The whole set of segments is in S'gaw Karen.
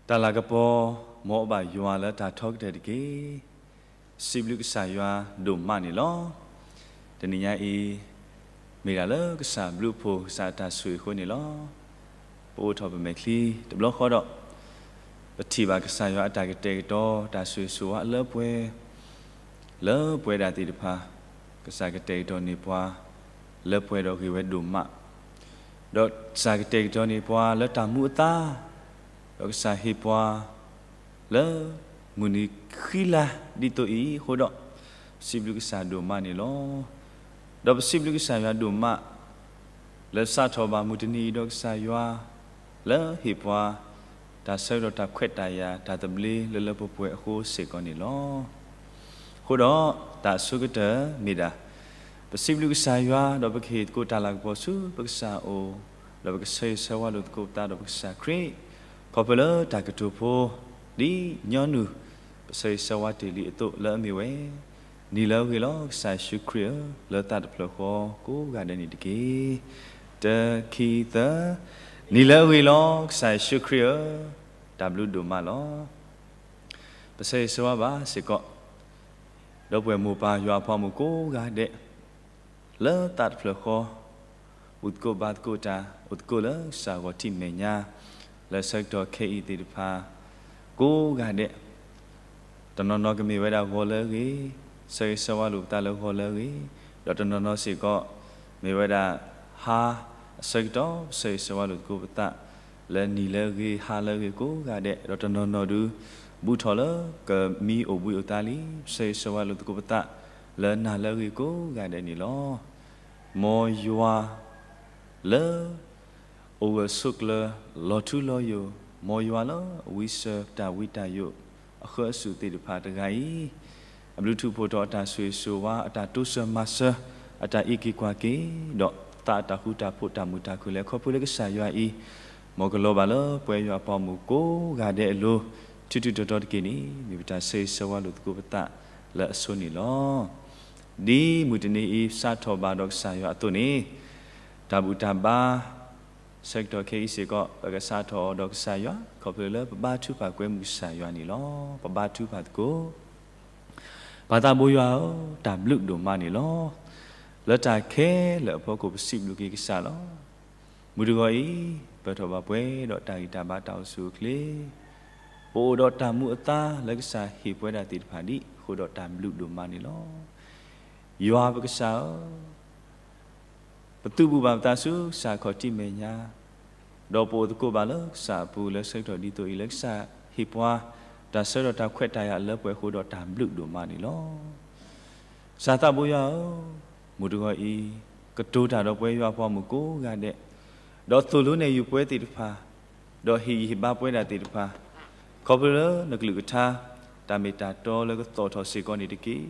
တၢ်လၤကပီၤ မ်အဘၣ်ယွၤလၢတၢ်ထီကတၢၢ်တက့ၢ်. စံးဘျုးကစၢ်ယွၤဒိၣ်မးန့ၣ်လီၤ. တနံၤညါအံၤ မ့ၢ်ဒၣ်လၢကစၢ်ဘျုးအဖှိၣ် ကစၢ်အတၢ်ဆိၣ်ဂ့ၤအဃိန့ၣ်လီၤ. ပအိၣ်ထီၣ်ပမဲာ်ချံတဘျီဃီဒီး ပထံၣ်ဘၣ်ကစၢ်ယွၤအတၢ်ကတဲာ်ကတီၤ တၢ်ဆိၣ်ဂ့ၤဆိၣ်ဝါလၢပှဲၤ လၢပဝဲဒၣ်သ့ၣ်တဖၣ်, ကစၢ်ကတဲာ်ကတီၤန့ၢ်ပှၤ လၢပှဲၤဒီးဂ့ၤဝဲဒိၣ်မး, ဒီးကစၢ်ကတဲာ်ကတီၤန့ၢ်ပှၤလၢတၢ်မူအသါ, ဒီးကစၢ်ဟ့ၣ်ပှၤ လၢမုၢ်နံၤခံလါဒ်သိးအံၤအဃိဒီး, ပစံးဘျုးကစၢ်ဒိၣ်မးန့ၣ်လီၤ. ဒီးပစံးဘျုးကစၢ်ယွၤဒိၣ်မး လၢပစးထီၣ်ဘၣ်မုၢ်တနံၤအံၤဒီးကစၢ်ယွၤ လၢဟ့ၣ်ပှၤ တၢ်ဆၢကတီၢ်တၢ်ခွဲးတၢ်ယာ် တၢ်သဘျ့လၢလၢပှဲၤပှဲၤအဃိစ့ၢ်ကီးန့ၣ်လီၤ. အဃိဒီးတၢ်အဆိကတၢၢ်မ့ၢ်ဒၣ် ပစံးဘျုးကစၢ်ယွၤ ဒီးပကဟ့ၣ်သကိးတၢ်လၤကပီၤဆူပကစၢ်အအိၣ်, ဒီးပကဆၢဂ့ၤဆၢဝါလိာ်သကိးပသးဒီးပကစၢ်ခရံာ်, ခီဖျိလၢတၢ်ကတိၤဖိ ဒ်ညီနုၢ် ပဆၢဂ့ၤဆၢဝါတ့ၢ်လံအသိးလၢအမ့ၢ်ဝဲ နံၤလၢအဂ့ၤလီၤ ကစၢ်ယ့ၣ်ၡူးခရံာ်ဧၢ, လၢသးတဖျၢၣ်ဃီကိးဂၤဒဲးန့ၣ်တက့ၢ်. တၢ ခံ သၢ, နံၤလၢအဂ့ၤလီၤ ကစၢ်ယ့ၣ်ၡူးခရံာ်ဧၢ, တၢ်ဘျုးဒိၣ်မးလီၤ. ပဆၢဂ့ၤဆၢဝါဘၣ်စ့ၢ်ကီး ဒီပုၢ်ဝဲၢ်မိၢ်ပၢ်ယွၤအဖိမုၣ်ကိးဂၤဒဲး လၢသးတဖျၢၣ်ဃီ ဘူၣ်သကိးဘါသကိးတၢ် အိၣ်သကိးလၢကစၢ်ဂီၤထံးမဲာ်ညါ လၢဆၢကတီၢ်ခဲအံၤသ့ၣ်တဖၣ် ကိးဂၤဒဲး, တနီၤနီၤကမ့ၢ်ဝဲဒၣ်ဂီၤလၢအဂ့ၤ, ဆၢဂ့ၤဆၢဝါလိာ်ပသးလၢဂီၤလၢအဂ့ၤ, ဒီးတနီၤနီၤစ့ၢ်ကီး မ့ၢ်ဝဲဒၣ်ဟါအဆၢကတီၢ် ပဆၢဂ့ၤဆၢဝါလိာ်သကိးပသး လၢနံၤလၢအဂ့ၤ ဟါလၢအဂ့ၤကိးဂၤဒဲး, ဒီးတနီၤနီၤဒုး ဘူးထီၣ်လၢကမံအိၣ်ဘှံးအိၣ်သါလံ, ပဆၢဂ့ၤဆၢဝါလိာ်သကိးပသး လၢနၤလၢအဂ့ၤကိးဂၤဒဲးန့ၣ်လီၤ. မ်ယွၤလၢ အိၣ်ဂၢၢ်ဆိးကျၢၤ လီၤထူလီၤယိာ်, မ်ယွၤလၢအဝံစၢၤတၢ်ဝံတၢ်ယိာ် အဃၢအစူၣ်သ့ၣ်တဖၣ်တဂၤအံၤ, အဘျုးထူးဖှိၣ်ထီၣ်အတၢ်ဆိၣ်ဂ့ၤဆိၣ်ဝါ အတၢ်တိစၢၤမၤစၢၤ အတၢ်အံးက့ၤကွၢ်က့ၤ, ဒီးသးအတၢ်ဃူတၢ်ဖိးတၢ်မုာ်တၢ်ခုၣ်လဲၤခီဖျိလၢကစၢ်ယွၤအံၤ, မ်ကလီၤဘၣ်လၢပှဲၤယွၤအပှၤမုၣ်ကိးဂၤဒဲးအလိၤ ထူထူတီတီတက့ၢ်န့ၣ် မ့ၢ်ပတၢ်ဆၢဂ့ၤဆၢဝါလိာ်သကိးပသးလၢအဆိန့ၣ်လီၤ. ဒ်မုၢ်တနံၤအံၤ ပစးထီၣ်ဘၣ်ဒီးကစၢ်ယွၤအသိးန့ၣ်, တၢ်ဘူၣ်တၢ်ဘါ ဆၢကတီၢ်ခဲအံၤစ့ၢ်ကီး ပကစးထီၣ်အီၤဒီးကစၢ်ယွၤ ခီဖျိလၢပဘါထုကဖၣ်ကွဲမုာ်ကစၢ်ယွၤန့ၣ်လီၤ. ပဘါထုကဖၣ်သကိး ပၢ်သးဘိယွၤဧၢ, တၢ်ဘျုးဒိၣ်မးန့ၣ်လီၤ. လၢတၢ်ခဲလၢာ်အဖီခိၣ်ပစံးဘျုးက့ၤကစၢ်လီၤ. မုၢ်တဂီၤအံၤ ပၢၢ်ထီၣ်ဘၣ်ပှဲၤဒီးတၢ်ဂံၢ်တၢ်ဘါတၢ်အိၣ်ဆူၣ်အိၣ်ချ့, ပအိၣ်ဒီးတၢ်မူအသါလၢကစၢ်ဟ့ၣ်ပဝဲဒၣ်သ့ၣ်တဖၣ်ဒံးအဃိဒီး တၢ်ဘျုးဒိၣ်မးန့ၣ်လီၤ. ယွၤပကစၢ်ဧၢ, ပသုးဘူးဘၣ်ပသးဆူကစၢ်ခီၣ်ထံးမဲာ်ညါ, ဒီးပအိၣ်သကိးဘၣ်လၢကစၢ်အပူၤ လၢဆၢကတီၢ်ဒ်သိးအံၤ လၢကစၢ်ဟ့ၣ်ပှၤ တၢ်ဆၢကတီၢ်တၢ်ခွဲးတၢ်ယာ်လၢပှဲၤအဃိဒီး တၢ်ဘျုးဒိၣ်မးန့ၣ်လီၤ. ကစၢ်သးဘိယွၤဧၢ, မုၢ်တဂီၤအံၤ ကတိၤတၢ်ဒီးပှဲၤယွၤအပှၤမုၣ်ကိးဂၤဒဲး, ဒီးသိၣ်လိနဲၣ်ယုာ်ပှဲၤသ့ၣ်တဖၣ်, ဒီးဟ့ၣ်ဂံၢ်ဟ့ၣ်ဘါပှဲၤဒၣ်သ့ၣ်တဖၣ်, ခီဖျိလၢနကလုၢ်ကထါ တၢ်မ့ၢ်တၢ်တီလၢကသီၣ်ထီၣ်စ့ၢ်ကီးန့ၣ်တက့ၢ်.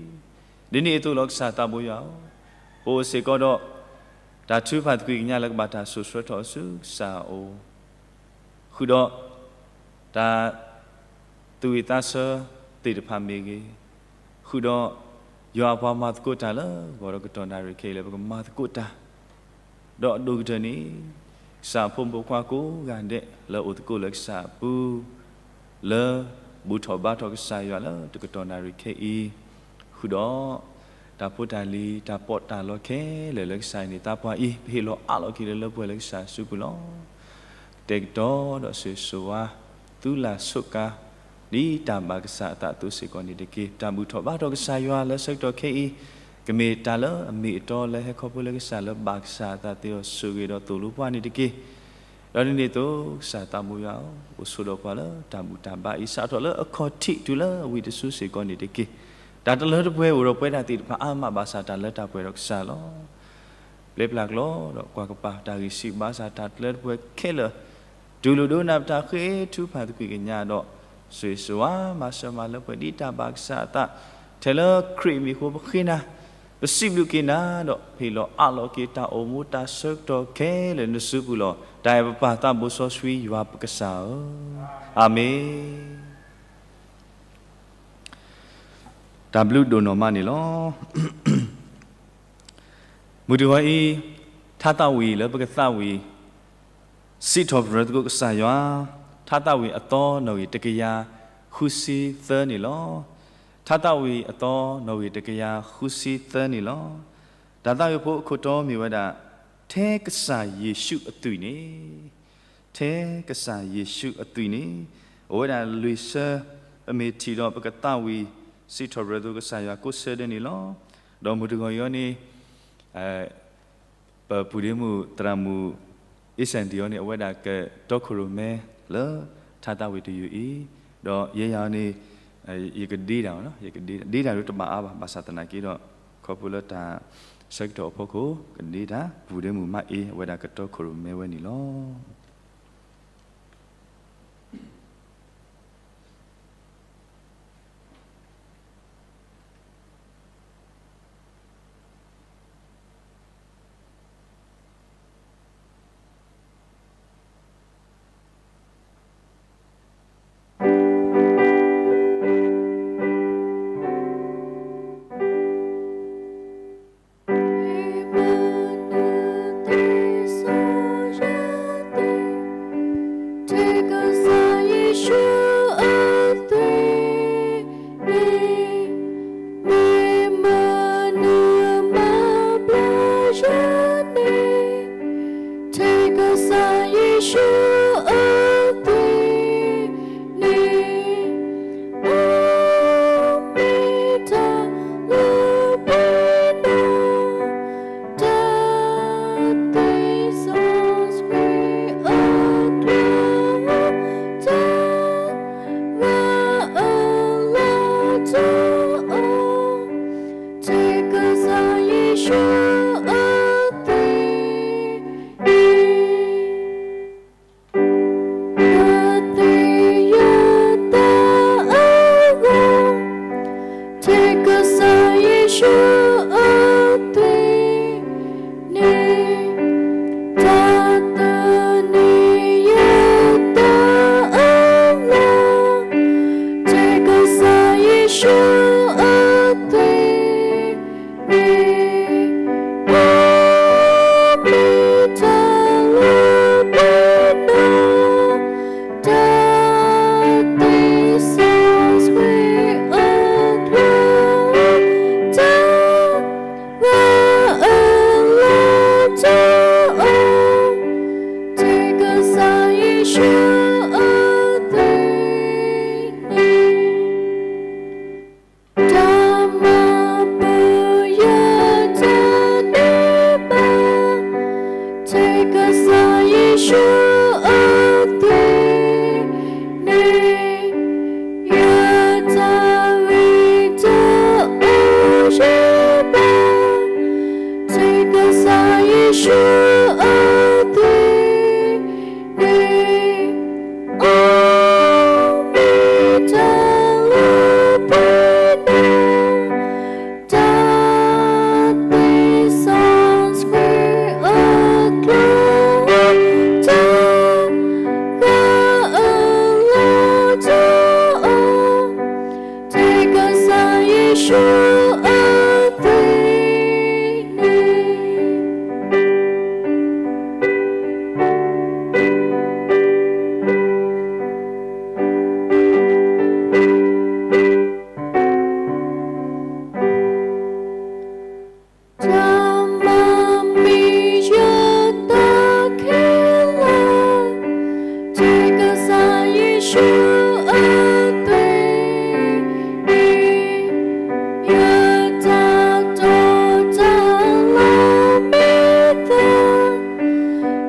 ဒ်န့ၣ်အသိးလီၤ ကစၢ်သးဘိယွၤဧၢ, ပအိၣ်စ့ၢ်ကီးဒီး တၢ်ထုကဖၣ်သကွံၢ်ကညးလၢကဘၣ်တၢ်စိာ်ဆှၢထီၣ်အီၤဆူကစၢ်အအိၣ်, ဃုာ်ဒီး တၢ်သူၣ်ဝံၣ်သးဆၢသ့ၣ်တဖၣ်မ့ၢ်ဂ့ၤ, ဃုာ်ဒီး ယွၤအပှၤမၤသကိးတၢ်လၢဂီၤဒီးကတီၢ်နၣ်ရံၣ်ခဲအံၤလၢပကမၤသကိးတၢ်, ဒီးအဒိၣ်ကတၢၢ်န့ၣ် ကစၢ်အဖိမုၣ်ဖိခွါကိးဂၤဒဲး လၢအိၣ်သကိးလၢကစၢ်အပူၤ, လၢဘူၣ်ထီၣ်ဘါထီၣ်ကစၢ်ယွၤလၢတကတီၢ်နၣ်ရံၣ်ခဲအံၤ, ဃုာ်ဒီး တၢ်ဖိတၢ်လံၤ တၢ်ပီးတၢ်လီခဲလၢာ်လၢကစၢ်အံၤန့ၣ် သးပှၢ်အံၤ ပဟ့ၣ်လီၤအးလီၤက့ၤလၢလၢပှဲၤလၢကစၢ်အစုပူၤလီၤ. ကတဲာ်ကတီၤဒီးဆိၣ်ဂ့ၤဆိၣ်ဝါ သုလၢ်ဆိးကါ ဒ်တၢ်ဘၣ်ကစၢ်အသးအသိးစ့ၢ်ကီးန့ၣ်တက့ၢ်. တၢ်ဘူၣ်ထီၣ်ဘါထီၣ်ကစၢ်ယွၤလၢဆၢကတီၢ်ခဲအံၤ ကမ့ၢ်တၢ်လၢအမ့ၢ်အတီလၢဟဲခီဖျိလၢကစၢ်လၢဘၣ်ကစၢ်အသးသ့ဒီးဆိၣ်ဂ့ၤဒီးသိၣ်လိပှၤန့ၣ်တက့ၢ်. ဒီးဒ်န့ၣ်အသိး ကစၢ်သးဘိယွၤဧၢ, အိၣ်ဆိးဒီးပှၤလၢတၢ်ဘူၣ်တၢ်ဘါအံၤ စးထီၣ်လၢအခီၣ်ထံးတုၤလၢအဝံၤတစုစ့ၢ်ကီးန့ၣ်တက့ၢ်. တၢ်တလၢတပှဲၤအိၣ်ဒီးပဝဲဒၣ်သ့ၣ်တဖၣ်အါမးဘၣ်ဆၣ် တၢ်လၢတၢ်ပှဲၤဒီးကစၢ်လီၤ. ပျဲပျၢ်ကျီဒီးကွၢ်ကပၤ တၢ်ဂံၢ်စၢ်ဘါစၢ် တၢ်တလၢတပှဲၤခဲလၢာ် တူၢ်လိာ်ဒိကနၣ်ပတၢ်ဃ့ထုကဖၣ်သကွံၢ်ကညးဒီး ဆိၣ်ဂ့ၤဆိၣ်ဝါမၤစၢၤမၤလၢပှဲၤဒ်တၢ်ဘၣ်ကစၢ်အသး ထဲလၢခရံာ်အမံၤအဃိပဃ့နၤ, ပစံးဘျုးက့ၤနၤဒီး ပဟ့ၣ်လီၤအးလီၤက့ၤတၢ်အိၣ်မူတၢ်ဆၢကတီၢ်ခဲလၢာ်နစုပူၤလီၤ. တၢ်အဲၣ်ပပၢ်သးဘိစီဆှံယွၤပကစၢ်ဧၢ, အၤမ့ၣ်. တၢ်ဘျုးဒိၣ်နီၢ်မးန့ၣ်လီၤ. မုၢ်တဂီၤအံၤ ထါသးဝံၣ်လၢပကသးဝံၣ် စံးထီၣ်ပတြၢၤသကိးကစၢ်ယွၤ, ထါသးဝံၣ်အသီနီၣ်ဂံၢ်တကယၤဃုဆံသၢန့ၣ်လီၤ. ထါသးဝံၣ်အသီနီၣ်ဂံၢ်တကယၤဃုဆံသၢန့ၣ်လီၤ. တၢ်သးဝံၣ်ဖိအခိၣ်တီမ့ၢ်ဝဲဒၣ် ထဲကစၢ်ယ့ၣ်ၡူးအသွံၣ်န့ၣ်, ထဲကစၢ်ယ့ၣ်ၡူးအသွံၣ်န့ၣ်, အဝဲဒၣ်လွံၢ်ဆၢ ပမ့ၢ်ထံၣ်ဒီးပကသးဝံၣ် စံးထီၣ်ပတြၢၤအသိးကစၢ်ယွၤကိးဆၢဒဲးန့ၣ်လီၤ. ဒီးမုၢ်တဂီၤအံၤအီၤန့ၣ် ပပုၢ်ဒ့မုၣ်သရၣ်မုၣ် အ့စၣ်ဒံၣ်အီၤန့ၣ် အဝဲဒၣ်ကတီခိၣ်ရိၣ်မဲလၢထါသးဝံၣ်တယုၢ်အံၤ, ဒီးယဲယၤအီၤန့ၣ် ယကဒ့တၢ်, ယကဒ့တၢ်, ဒ့တၢ်ဒ်တဘၣ်အါဘၣ်, ဘၣ်ဆၣ်သနာ်က့ဒီး ခီဖျိလၢတၢ်ဆၢကတီၢ်အဖီခိၣ် ကဒ့တၢ်, ပုၢ်ဒ့မုၣ်မးအ့ အဝဲဒၣ်ကတီခိၣ်ရိၣ်မဲဝဲန့ၣ်လီၤ. မ့ၢ်မနုၤမၤဘျါယၤန့ၣ်, ထဲကစၢ်ယ့ၣ်ၡူးအသွံၣ်န့ၣ်, အိၣ်မ့ၢ်တၢ်လၢပှဲၤဒီး တၢ်သံစီဆှံအကျိာ်, တၢ်ဂၤအလီၢ်တအိၣ်, ထဲကစၢ်ယ့ၣ်ၡူးအသွံၣ်န့ၣ် ကသ့ၣ်ယသးအဂီၢ်, ထဲကစၢ်ယ့ၣ်ၡူးအသွံၣ်န့ၣ်, တၢ်သန့ၤယသးအလီၢ်, ထဲကစၢ်ယ့ၣ်ၡူးအသွံၣ် န့ၣ်, အိၣ်မ့ၢ်တၢ်လၢပှဲၤဒီး တၢ်သံစီဆှံအကျိာ်, တၢ်ဂၤအလီၢ်တအိၣ်, ထဲကစၢ်ယ့ၣ်ၡူးအသွံၣ်န့ၣ် တၢ်မၤပယီၤတၢ်ဒဲးဘး, ထဲကစၢ်ယ့ၣ်ၡူးအသွံၣ်န့ၣ်, ယတၢ်ဂ့ၤတအိၣ်ယဘၣ်, ထဲကစၢ်ယ့ၣ်ၡူးအသွံၣ် န့ၣ်, အိၣ်မ့ၢ်တၢ်လၢပှဲၤဒီး တၢ်သံစီဆှံအကျိာ်, တၢ်ဂၤအလီၢ်တအိၣ်, ထဲကစၢ်ယ့ၣ်ၡူးအသွံၣ်န့ၣ် တၢ်မၤမံယသးခဲလၢာ်, ထဲကစၢ်ယ့ၣ်ၡူးအသွံၣ်န့ၣ်, ယတၢ်တိာ်တၢ်လီၤမ့ၢ်သၢ,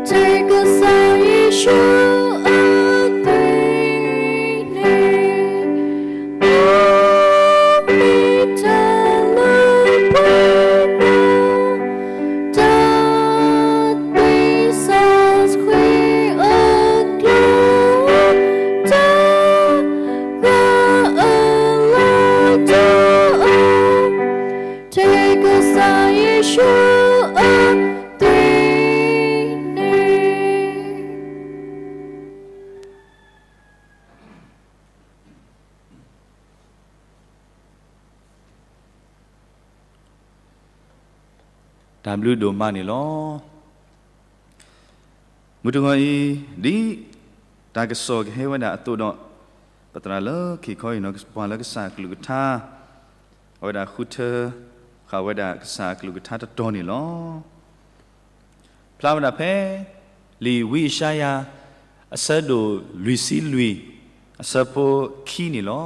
ထဲကစၢ်ယ့ၣ်ၡူးအသွံၣ်န့ၣ်, အိၣ်မ့ၢ်တၢ်လၢပှဲၤဒီး တၢ်သံစီဆှံအကျိာ်, တၢ်ဂၤအလီၢ်တအိၣ်, ထဲကစၢ်ယ့ၣ်ၡူးအသွံၣ်န့ၣ် တၢ်ဘျုးဒိၣ်မးန့ၣ်လီၤ. မုၢ်တဂီၤအံၤ ဒ် တၢ်ကစီၣ်ကဟဲဝဲဒၣ်အသိးဒီး ပသရၣ်လၢခံခီအံၤ ပှၤလၢကစၢ်အကလုၢ်ကထါ အဝဲဒၣ်ဃုထၢဃာ်ဝဲဒၣ်ကစၢ်အကလုၢ်ကထါတတီၤန့ၣ်လီၤ. ဖျါဝဲဒၣ်ဖဲ လံာ်ဝံယၡါယၤ အဆၢဒိၣ်လွံၢ်ဆံလွံၢ် အဆၢဖိခံန့ၣ်လီၤ.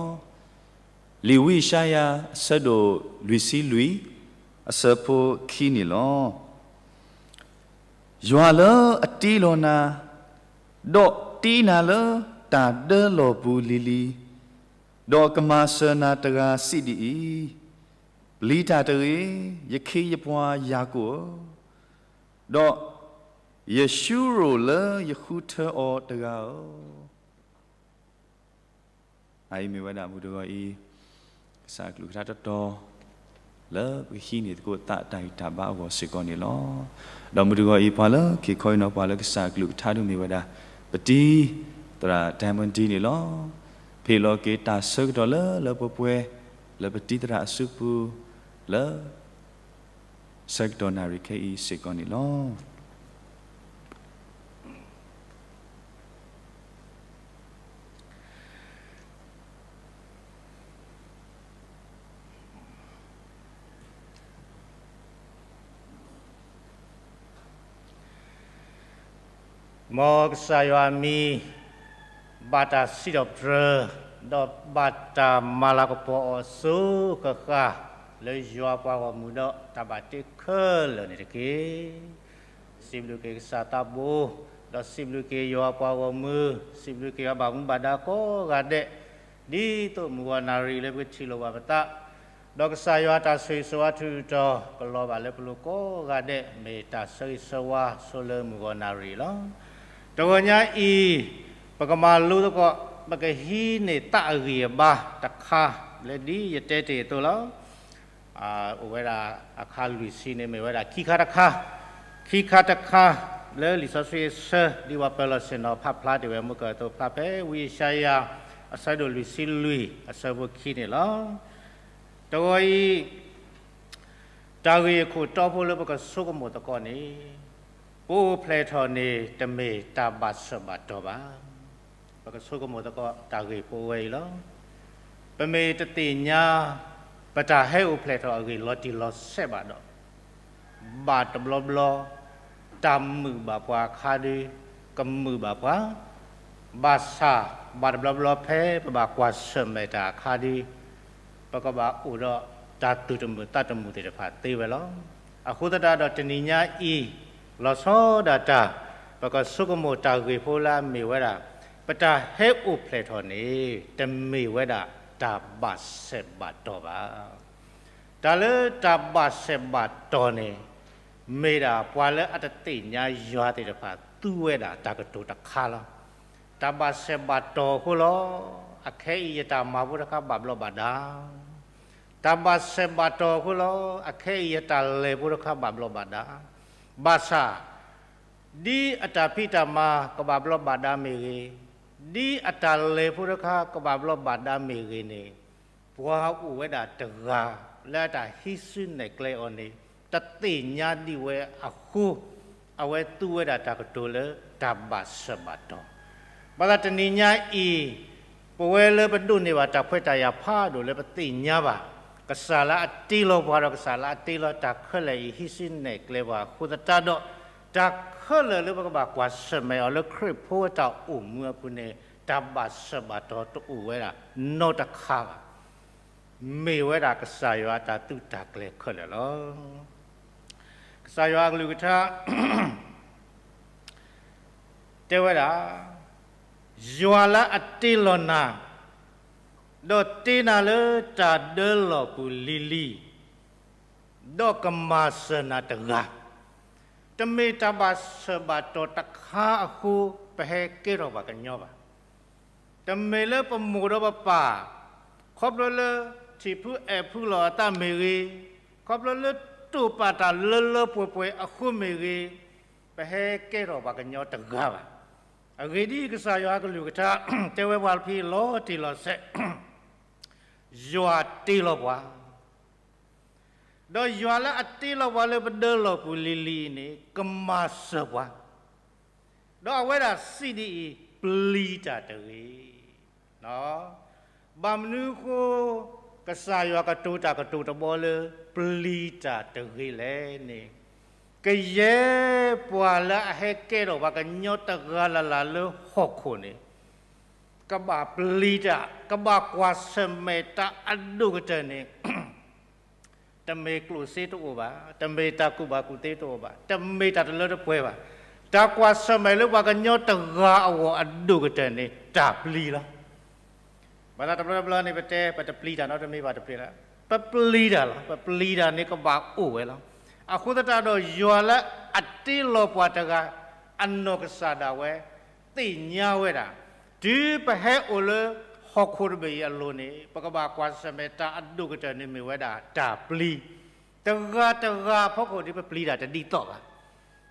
လံာ်ဝံယၡါယၤ အဆၢဒိၣ်လွံၢ်ဆံလွံၢ် အဆၢဖိခံန့ၣ်လီၤ. ယွၤလၢအတ့လီၤနၤ, ဒီးတ့နၤလၢတၢ်ဒၢလီၢ်ပူၤလံၤလံၤ, ဒီးကမၤစၢၤနၤတဂၤစံးဒ်အံၤ, ပျံၤတၢ်တဂ့ၤ, ယခ့ယပှၤယၤကိာ်ဧၢ, ဒီးယရှုရိၣ်လၢယဃုထၢအီၤတဂၤဧၢ. အအံၤမ့ၢ်ဝဲဒၣ်မုၢ်တဂီၤအံၤ ကစၢ်အကလုၢ်ကထါတတီၤ လၢပကဟံးန့ၢ်သကိးသးတၢ်ဂံၢ်တၢ်ဘါအဂီၢ်စ့ၢ်ကီးန့ၣ်လီၤ. ဒီးမုၢ်တဂီၤအံၤ ပှၤလၢခံခီအံၤနီၤ ပှၤလၢကစၢ်အကလုၢ်ကထါဒ်မ့ၢ်ဝဲဒၣ် ပတံၤ သရၣ် Diamond D န့ၣ်လီၤ. ဖ့ၣ်လီၤက့ၤတၢ်ဆၢကတီၢ်လၢလၢပှဲၤပှဲၤ လၢပတံၤသရၣ်အစုပူၤ လၢ ဆၢကတီၢ်နၣ်ရံၣ်ခဲအံၤစ့ၢ်ကီးန့ၣ်လီၤ. မ်ကစၢ်ယွၤအမံၤ ဘၣ်တၢ်စံးထီၣ်ပတြၢၤ ဒီးဘၣ်တၢ်မၤလၤကပီၤအီၤအစိၤဃၣ်ဃၣ် လၢယွၤပှၤဂီၢ်မုၢ်ဒီးတၢ်ဘၣ်တ့ခဲလၢာ်န့ၣ်တက့ၢ်. စံးဘျုးက့ၤကစၢ်သးဘိ, ဒီးစံးဘျုးက့ၤယွၤပှၤဂီၢ်မုၢ်, စံးဘျုးက့ၤယွၤဘၣ်မူဘၣ်ဒါကိးဂၤဒဲး, ဒ်သိးမုၢ်ဂီၤနၣ်ရံၣ်လၢပကထံၣ်လိာ်ဘၣ်ပသး, ဒီးကစၢ်ယွၤတၢ်ဆိၣ်ဂ့ၤဆိၣ်ဝါထုးထီၣ် ကလီၤဘၣ်လၢပလိၤကိးဂၤဒဲး မ့ၢ်တၢ်ဆၢဂ့ၤဆၢဝါဆိလၢမုၢ်ဂီၤနၣ်ရံၣ်လီၤ. တဂီၤညါအံၤ ပကမၤလိသကိး ပကဟံးန့ၢ်သးအဂံၢ်အဘါတခါ လၢဒ်ယတဲတ့ၢ်အသိးလီၤ. အိၣ်ဝဲဒၣ်အခါလွံၢ်ဆံန့ၣ် မ့ၢ်ဝဲဒၣ်ခံခါတခါ, ခံခါတခါ လၢလံာ်စီဆှံအဆၢ ဒ်ပှၤပၢၤလီၢ်ဆ့ၣ်နီၤဖးဖျါတ့ၢ်ဝဲ မုၢ်ကၢၢ်အသိးဖျါဖဲ ဝံယၡါယၤ အဆၢဒိၣ်လွံၢ်ဆံလွံၢ် အဆၢဖိခံန့ၣ်လီၤ. တဂီၤအံၤ တၢ်ဂ့ၢ်အခိၣ်တီဖိလၢပကဆိကမိၣ်သကိးန့ၣ်, ပအိၣ်ဖျဲၣ်ထီၣ်န့ၣ် တမ့ၢ်တၢ်ဘၣ်ဆၢဘၣ်တီၢ်ဘၣ်. ပကဆိကမိၣ်သကိးတၢ်ဂ့ၢ်ဖိဝဲအံၤလီၤ. ပမ့ၢ်တသ့ၣ်ညါ ပတၢ်ဟဲအိၣ်ဖျဲၣ်ထီၣ်အဂ့ၢ်လီၤတံၢ်လီၤဆဲးဘၣ်ဒီး ဘၣ်တဘျီဘျီ တၢ်မုာ်ဘၣ်ပှၤအခါဒု ကမုာ်ဘၣ်ပှၤ, ဘၣ်ဆၣ် ဘၣ်တဘျီဘျီဖဲပဘၣ်ကွၢ်ဆၢၣ်မဲာ်တၢ်အခါဒု ပကဘၣ်အိၣ်ဒီးတၢ်သူၣ်တမုာ်သးတမုာ်သ့ၣ်တဖၣ်သ့ဝဲလီၤ. အဃိသတးဒီးတနံၤညါအံၤ လီၤဆီဒၣ်တၢ် ပကဆိကမိၣ်တၢ်ဂ့ၢ်ဖိလၢအမ့ၢ်ဝဲဒၣ် ပတၢ်ဟဲအိၣ်ဖျဲၣ်ထီၣ်န့ၣ် တမ့ၢ်ဝဲဒၣ်တၢ်ဘၣ်ဆၢဘၣ်တီၢ်ဘၣ်. တၢ်လၢတၢ်ဘၣ်ဆၢဘၣ်တီၢ်န့ၣ် မ့ၢ်ဒၣ်ပှၤလၢအတသ့ၣ်ညါယွၤသ့ၣ်တဖၣ်သူဝဲဒၣ်တၢ်ကတိၤတခါလီၤ. တၢ်ဘၣ်ဆၢဘၣ်တီၢ်အဃိလီၤ. အခဲအံၤယတၢ်မၤဖိတခါဘၣ်ဘျီးဘၣ်ဒါ တၢ်ဘၣ်ဆၢဘၣ်တီၢ်အဃိလီၤ. အခဲအံၤယတၢ်လဲၤဖိတခါဘၣ်ဘျီးဘၣ်ဒါ, ဘၣ်ဆၣ် ဒ်အတၢ်ဖံးတၢ်မၤကဘၣ်ဘျီးဘၣ်ဒါမ့ၢ်ဂ့ၤ, ဒ်အတၢ်လဲၤဖိတခါကဘၣ်ဘျီးဘၣ်ဒါမ့ၢ်ဂ့ၤန့ၣ်, ပှၤအိၣ်ဝဲဒၣ်တဂၤလၢအတၢ်ဟံးစုနဲၣ်ကျဲအီၤန့ၣ် တသ့ၣ်ညါဒံးဝဲအဃိ, အဝဲသူဝဲဒၣ်တၢ်ကတိၤလၢတၢ်ဘၣ်ဆၢဘၣ်တီၢ်. ဘၣ်ဆၣ်တနံၤညါအံၤ ပဝဲလၢပဒိးန့ၢ်ဘၣ်တၢ်ခွဲးတၢ်ယာ်ဖးဒိၣ်လၢပသ့ၣ်ညါဘၣ် ကစၢ်လၢအတ့လီၤပှၤဒီးကစၢ်လၢအတ့လီၤတၢ်ခဲလၢာ်အံၤ ဟံးစုနဲၣ်ကျဲပှၤအဃိသတးဒီး, တၢ်ခဲလၢာ်လၢပကဘၣ်ကွၢ်ဆၢၣ်မဲာ်အီၤလၢခရံာ်ဖိအတၢ်အိၣ်မူအပူၤန့ၣ် တၢ်ဘၣ်ဆၢဘၣ်တီၢ်တအိၣ်ဝဲဒၣ်နီတခါဘၣ်. မ့ၢ်ဝဲဒၣ်ကစၢ်ယွၤအတၢ်သုးတၢ်ကျဲၤခဲလၢာ်လီၤ. ကစၢ်ယွၤအကလုၢ်ကထါ တဲဝဲဒၣ်, ယွၤလၢအတ့လီၤနၤ, ဒီးတ့နၤလၢတၢ်ဒၢလီၢ်ပူၤလံၤလံၤ, ဒီးကမၤစၢၤနၤတဂၤ. တမ့ၢ်တၢ်ဘၣ်ဆၢဘၣ်တီၢ်တခါအဃိ ပဟဲကဲထီၣ်ပှၤကညီဘၣ်. တမ့ၢ်လၢပမိၢ်ဒီးပပၢ် ခီဖျိလၢထံၣ်ဖုအဲၣ်ဖုလီၤအသးမ့ၢ်ဂ့ၤ, ခီဖျိလၢတိာ်ပာ်တၢ်လၢလၢပှဲၤပှဲၤအဃိမ့ၢ်ဂ့ၤ, ပဟဲကဲထီၣ်ပှၤကညီတဂၤဘၣ်. အဂ့ၢ်ဒ်အံၤ, ကစၢ်ယွၤအကလုၢ်ကထါ တဲဝဲပှၤဖဲအံၤလီၤတံၢ်လီၤဆဲး, ယွၤတ့လီၤပှၤ ဒီးယွၤလၢအတ့လီၤပှၤလၢပဒၢလီၢ်ပူၤလံၤလံၤအံၤန့ၣ် ကမၤစၢၤပှၤ, ဒီးအဝဲဒၣ်စံးဒ်အံၤ, ပျံၤတၢ်တဂ့ၤ. ဘၣ်မနုၤအဃိ ကစၢ်ယွၤကတိၤတၢ်ကတိၤတဘီလၢ ပျံၤတၢ်တဂ့ၤလဲၣ်န့ၣ်, ကယဲၢ်ပှၤလၢအဟဲကဲထီၣ်ပှၤကညီတဂၤလၢ်လၢ်လၢဟီၣ်ခိၣ်န့ၣ် ကဘၣ်ပျံၤတၢ်, ကဘၣ်ကွၢ်ဆၢၣ်မဲာ်တၢ်အဒိၣ်ကတၢၢ်န့ၣ် တမ့ၢ်ကျိၣ်စ့တအိၣ်ဘၣ်, တမ့ၢ်တၢ်ကူၣ်ဘၣ်ကူၣ်သ့တအိၣ်ဘၣ်, တမ့ၢ်တၢ်တလၢတပှဲၤဘၣ်. တၢ်ကွၢ်ဆၢၣ်မဲာ်လၢပှၤကညီတဂၤအဂီၢ်အဒိၣ်ကတၢၢ်န့ၣ် တၢ်ပျံၤလီၤ. ဘၣ်ဆၣ်တဘျီတဘျီန့ၣ် ပတဲ ပတပျံၤတၢ်နီတမံၤဘၣ်တပျံၤလီၤ. ပပျံၤတၢ်လီၤ. ပပျံၤတၢ်န့ၣ်ကဘၣ်အိၣ်ဝဲလီၤ. အဃိသတးဒီး ယွၤလၢအတ့လီၤပှၤတဂၤ အနီၢ်ကစၢ်ဒၣ်ဝဲ သ့ၣ်ညါဝဲဒၣ် တုၤပဟဲအိၣ်လၢဟီၣ်ခိၣ်တဘ့ၣ်အံၤအလိၤန့ၣ် ပကဘၣ်ကွၢ်ဆၢၣ်မဲာ်တၢ်အဒိၣ်ကတၢၢ်န့ၣ်မ့ၢ်ဝဲဒၣ်တၢ်ပျံၤ. တဂၤတဂၤအဖီခိၣ်ဒီး ပပျံၤတၢ်တဒ်သိးဘၣ်.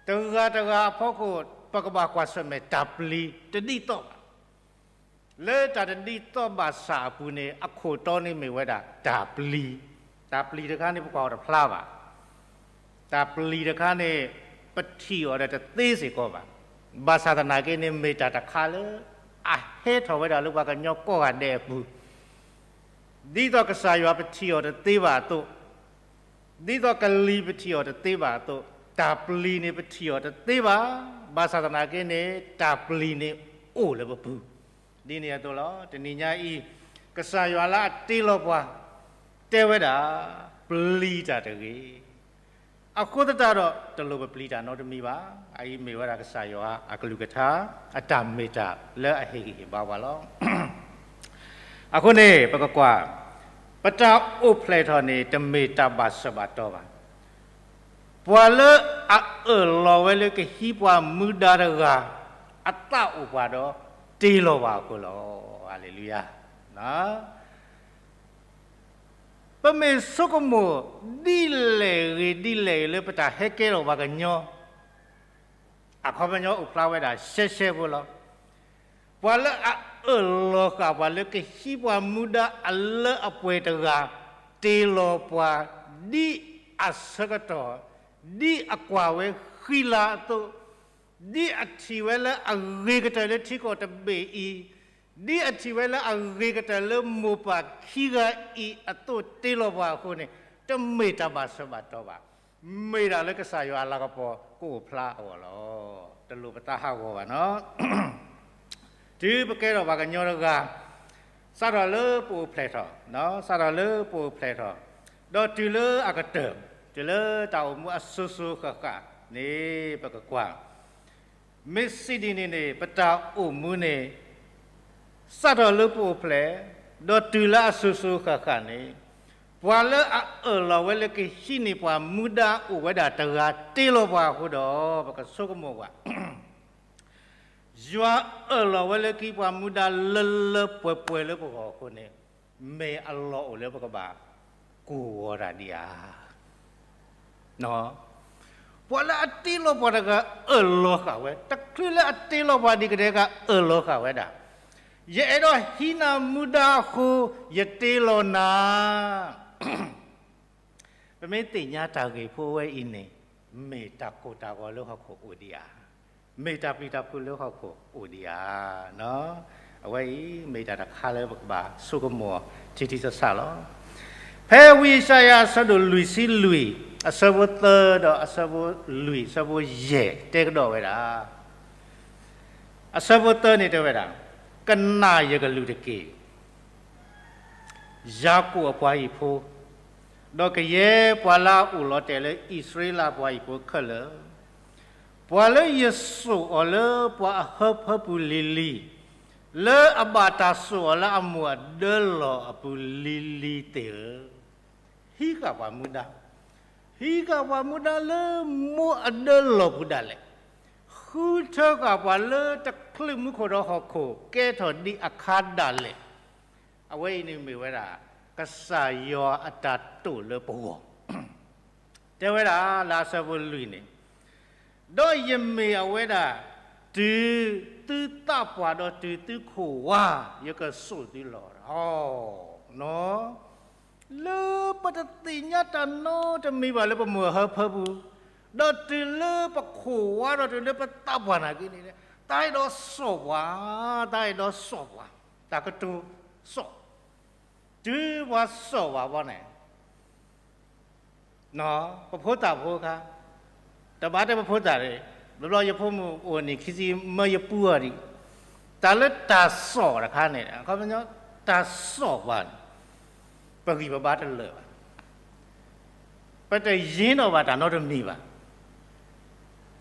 တဂၤတဂၤအဖီခိၣ် ပကဘၣ်ကွၢ်ဆၢၣ်မဲာ်တၢ်ပျံၤတဒ်သိးဘၣ်. လၢတၢ်တဒ်သိးဘၣ်ဆၣ်အပူၤန့ၣ် အခိၣ်တီန့ၣ်မ့ၢ်ဝဲဒၣ်တၢ်ပျံၤ. တၢ်ပျံၤတခါန့ၣ် ပကွၢ်အီၤတဖျါဘၣ်. တၢ်ပျံၤတခါန့ၣ် ပထံၣ်အီၤဒီးတသ့စ့ၢ်ကီးဘၣ်. ဘၣ်ဆၣ်သနာ်က့န့ၣ် မ့ၢ်တၢ်တခါလၢ အဟဲထီၣ်ဝဲဒၣ်လၢပှၤကညီကိးဂၤဒဲးအပူၤ ဒ်သိးကစၢ်ယွၤပထံၣ်အီၤတသ့ဘၣ်အသိး, ဒ်သိးကလံၤပထံၣ်အီၤတသ့ဘၣ်အသိး, တၢ်ပျံၤန့ၣ်ပထံၣ်အီၤတသ့ဘၣ်. ဘၣ်ဆၣ်သနာ်က့န့ၣ် တၢ်ပျံၤန့ၣ်အိၣ်လၢပပူၤ. ဒ်န့ၣ်အသိးလီၤ. တနံၤညါအံၤ ကစၢ်ယွၤလၢအတ့လီၤပှၤ တဲဝဲဒၣ် ပျံၤတၢ်တဂ့ၤ. အဃိသတးဒီး တလိၣ်ပပျံၤတၢ်နီတမံၤဘၣ်. အအံၤမ့ၢ်ဝဲဒၣ်ကစၢ်ယွၤအကလုၢ်ကထါ အတၢ်မ့ၢ်တၢ်လၢအဟ့ၣ်ဂံၢ်ဟ့ၣ်ဘါပှၤလီၤ. အဃိန့ၣ် ပကကွၢ် ပတၢ်အိၣ်ဖျဲၣ်ထီၣ်န့ၣ် တမ့ၢ်တၢ်ဘၣ်ဆၢဘၣ်တီၤဘၣ်. ပှၤလၢအအၢၣ်လီၤဝဲလၢကဟံးပှၤမူဒါတဂၤ အသးအိၣ်ပှၤဒီးတ့လီၤပှၤအဃိလီၤ. ဟါလ့လူယၤ. ပမ့ၢ်ဆိကမိၣ် ဒ်လဲၣ်ဂ့ၤဒ်လဲၣ်ဂ့ၤလၢ ပတၢ်ဟဲကဲထီၣ်ပှၤကညီ အခီပညီအိၣ်ဖျါဝဲဒၣ်ရှဲရှဲဖိလီၤ. ပှၤလၢအအၢၣ်လီၤဃာ်ပှၤလၢကဟံးပှၤမူဒါအလၢအပှဲၤတဂၤ တ့လီၤပှၤ ဒ်အဆၢကတီၢ် ဒ်အကွၢ်ဝဲဃံလၤအသိး, ဒ်အထံၣ်ဝဲလၢအဂ့ၤကတၢၢ်လၢထံကီၢ်တဘ့ၣ်အံၤ, ဒ်အထံၣ်ဝဲလၢအဂ့ၤကတၢၢ်လၢမိၢ်ပၢ်ခံဂၤအံၤအသိးတ့လီၤပှၤအဃိန့ၣ်, တမ့ၢ်တၢ်ဘၣ်ဆၢဘၣ်တီၤဘၣ်. မ့ၢ်ဒၣ်လၢကစၢ်ယွၤအလၤကပီၤကအိၣ်ဖျါအဂီၢ်လီၤ. တလိၣ်ပသးဟးဂီၤဘၣ်နီၤ. တုၤပကဲထီၣ်ပှၤကညီတဂၤ, စးထီၣ်လၢပအိၣ်ဖျဲၣ်ထီၣ်, စးထီၣ်လၢပအိၣ်ဖျဲၣ်ထီၣ်, ဒီးတုၤလၢအကတၢၢ်, တုၤလၢတၢ်အိၣ်မူအစိၤစိၤဃၣ်ဃၣ်န့ၣ် ပကကွၢ် မ့ၢ်စံးဒ်န့ၣ်န့ၣ် ပတၢ်အိၣ်မူန့ၣ် စးထီၣ်လၢပအိၣ်ဖျဲၣ်, ဒီးတုၤလၢအစိၤစိၤဃၣ်ဃၣ်န့ၣ်, ပှၤလၢအအၢၣ်လီၤဝဲလၢကဟံးန့ၢ်ပှၤမူဒါအိၣ်ဝဲဒၣ်တဂၤတ့လီၤပှၤအဃိဒီး ပကဆိကမိၣ်ဝဲ ယွၤအၢၣ်လီၤဝဲလၢကဟံးပှၤမူဒါလၢလၢပှဲၤပှဲၤလၢပဂီၢ်အဃိန့ၣ်, မ့ၢ်အလီၢ်အိၣ်လၢပကဘၣ်ကူၣ်ဂီၤတၢ်ဒံးဧါ. ပှၤလၢအတ့လီၤပှၤတဂၤအၢၣ်လီၤဃာ်ဝဲ, တချုးလၢအတ့လီၤပှၤဒံးကဒဲးကအၢၣ်လီၤဃာ်ဝဲဒၣ်, ယအဲၣ်ဒိးဟံးနၤမူဒါအဃိ ယတ့လီၤနၤ ပမ့ၢ်သ့ၣ်ညါတၢ်ဂ့ၢ်ဖိဝဲအံၤန့ၣ်, မ့ၢ်တၢ်ကိၢ်တၢ်ဂီၤလၢဟီၣ်ခိၣ်အိၣ်ဒံးဧါ, မ့ၢ်တၢ်ပျံၤတၢ်ဖုးလၢဟီၣ်ခိၣ်အိၣ်ဒံးဧါ. အဝဲအံၤမ့ၢ်တၢ်တခါလၢပကဘၣ်ဆိကမိၣ်ထံထံဆးဆးလီၤ. ဖဲဝံယၡါယၤအဆၢဒိၣ်လွံၢ်ဆံလွံၢ်, အဆၢဖိသၢဒီးအဆၢဖိလွံၢ်, အဆၢဖိယဲၢ်တဲကဒီးဝဲဒၣ် အဆၢဖိသၢန့ၣ်တဲဝဲဒၣ်, ကနၣ်ယကလုၢ်တက့ၢ်, ယၤကိာ်အပှၤဟံၣ်ဖိ, ဒီးကယဲၢ်ပှၤလၢအအိၣ်လီၤတဲာ်လၢအံၣ်စရ့လးပှၤဟံၣ်ဖိခဲလၢာ်, ပှၤလၢယစိာ်အီၤလၢပှၤအဟၢဖၢပူၤလံၤလံၤ, လၢအဘၣ်တၢ်စိာ်အီၤလၢအမိၢ်အဒၢလီၢ်အပူၤလံၤလံၤသ့ၣ်ဧၢ, ဟံးဃာ်ပှၤမူဒါ, ဟံးဃာ်ပှၤမူဒါလၢမိၢ်အဒၢလီၢ်ပူၤဒၣ်လဲာ်, ဃုထၢဃာ်ပှၤလၢတချုးမူခိၣ်ဒီးဟီၣ်ခိၣ်ကဲထီၣ်ဒံးအခါဒၣ်လဲာ်. အဝဲအံၤန့ၣ်မ့ၢ်ဝဲဒၣ် ကစၢ်ယွၤအတၢ်တိာ်လၢပဂီၢ် တဲဝဲဒၣ်လၢအဆၢဖိလွံၢ်န့ၣ်, ဒီးယမ့ၢ်အဝဲဒၣ် တုၤသုသးပှၢ်ဒီးတုၤသုခိၣ်ဝါ ယကစိာ်သုလီၤ. လၢပတသ့ၣ်ညါတၢ်နီတမံၤဘၣ်လၢပမိၢ်အဟၢဖၢပူၤ, ဒီးတုၤလၢပခိၣ်ဝါဒီးတုၤလၢပသးပှၢ်နာ်က့န့ၣ်, တၢ် တၢ်အဲၣ်ဒိးစိာ်ပှၤ, တၢ်အဲၣ်ဒိးစိာ်ပှၤ, တၢ်ကတိၤစိာ်, တုၤပှၤစိာ်ပှၤဘၣ်န့ၣ် ပဖိသၣ်ဖိခါ, တဘၣ်တဲပဖိသၣ်န့ၣ်, ဘျီဘျီယဖိမုၣ်အိၣ်နံၣ်ခံဆံ မၢယပူအီၤဒံး, တၢ်လၢတၢ်စိာ်တခါန့ၣ် အခီပညီ တၢ်စိာ်ပှၤန့ၣ် ပဂံၢ်ပဘါတလၢာ်ဘၣ်, ပတယ့ၣ်နီၣ်ဘၣ်တၢ်နီတမံၤဘၣ်,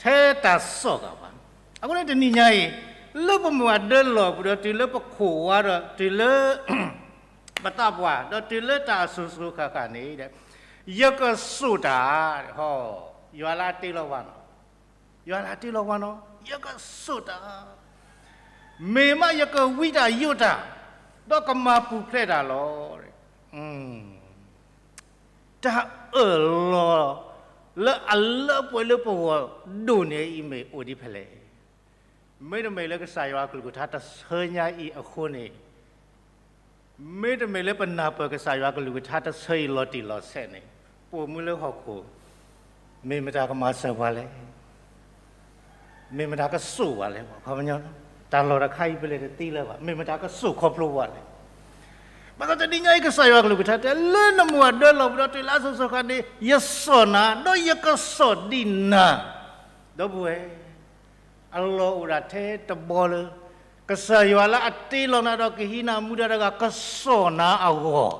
ထဲတၢ်စိာ်က့ၤပှၤ, အဃိန့ၣ်တနံၤညါအံၤ လၢပမုၢ်အဒၢလီၢ်ပူၤဒီးတုၤလၢပခိၣ်ဝါဒီးတုၤလၢ ပသးပှၢ် ဒီးတုၤလၢတၢ်အစိၤစိၤဃၣ်ဃၣ်န့ၣ်, ယကစိာ်တၢ်, ဟီ, ယွၤလၢအတ့လီၤပှၤနီၤ, ယွၤလၢအတ့လီၤပှၤနီၤ, ယကစိာ်တၢ်, မ့ၢ်မးယကဝံတၢ်ယိးတၢ်, ဒီးကမၤပူၤဖျဲးတၢ်လီၤ. တၢ်အၢၣ်လီၤလၢအလၢပှဲၤလၢပဂီၢ်ဒိၣ်န့ၢ်အံၤမ့ၢ်အိၣ်ဒ်ဖဲလဲၣ်. မ့တမ့ၢ်လၢကစၢ်ယွၤအကလုၢ်ကထါတဆၢညါအံၤအဃိန့ၣ်, မ့တမ့ၢ်လၢပနၢ်ပၢၢ်ကစၢ်ယွၤအကလုၢ်ကထါတဆၢအံၤလီၤတံၢ်လီၤဆဲးန့ၣ်, ပအိၣ်မူလၢဟီၣ်ခိၣ်, မ့ၢ်မတၤကမၤစၢၤပှၤလဲၣ်, မ့ၢ်မတၤကစိာ်ပှၤလဲၣ်, ခီပညီ, တၢ်လီၢ်တခါအံၤဖဲလဲၣ်တသ့လၢၤဘၣ်, မ့ၢ်မတၤကစိာ်ခီဖျိပှၤလဲၣ်. ဘၣ်ဆၣ်တနံၤညါအံၤကစၢ်ယွၤအကလုၢ်ကထါတဲ လၢနမုၢ်အဒၢလီၢ်ပူၤဒီးတုၤလၢအစိၤစိၤဃၣ်ဃၣ်န့ၣ် ယစိာ်နၤ, ဒီးယကစိာ်ဒံးနၤ, ဒီပုၢ်ဝဲၢ် အလီၢ်အိၣ်ဒၣ်ထဲတဘီလၢ ကစၢ်ယွၤလၢအတ့လီၤနၤဒီးကဟံးနၤမူဒါတဂၤ ကစိာ်နၤအဂီၢ်,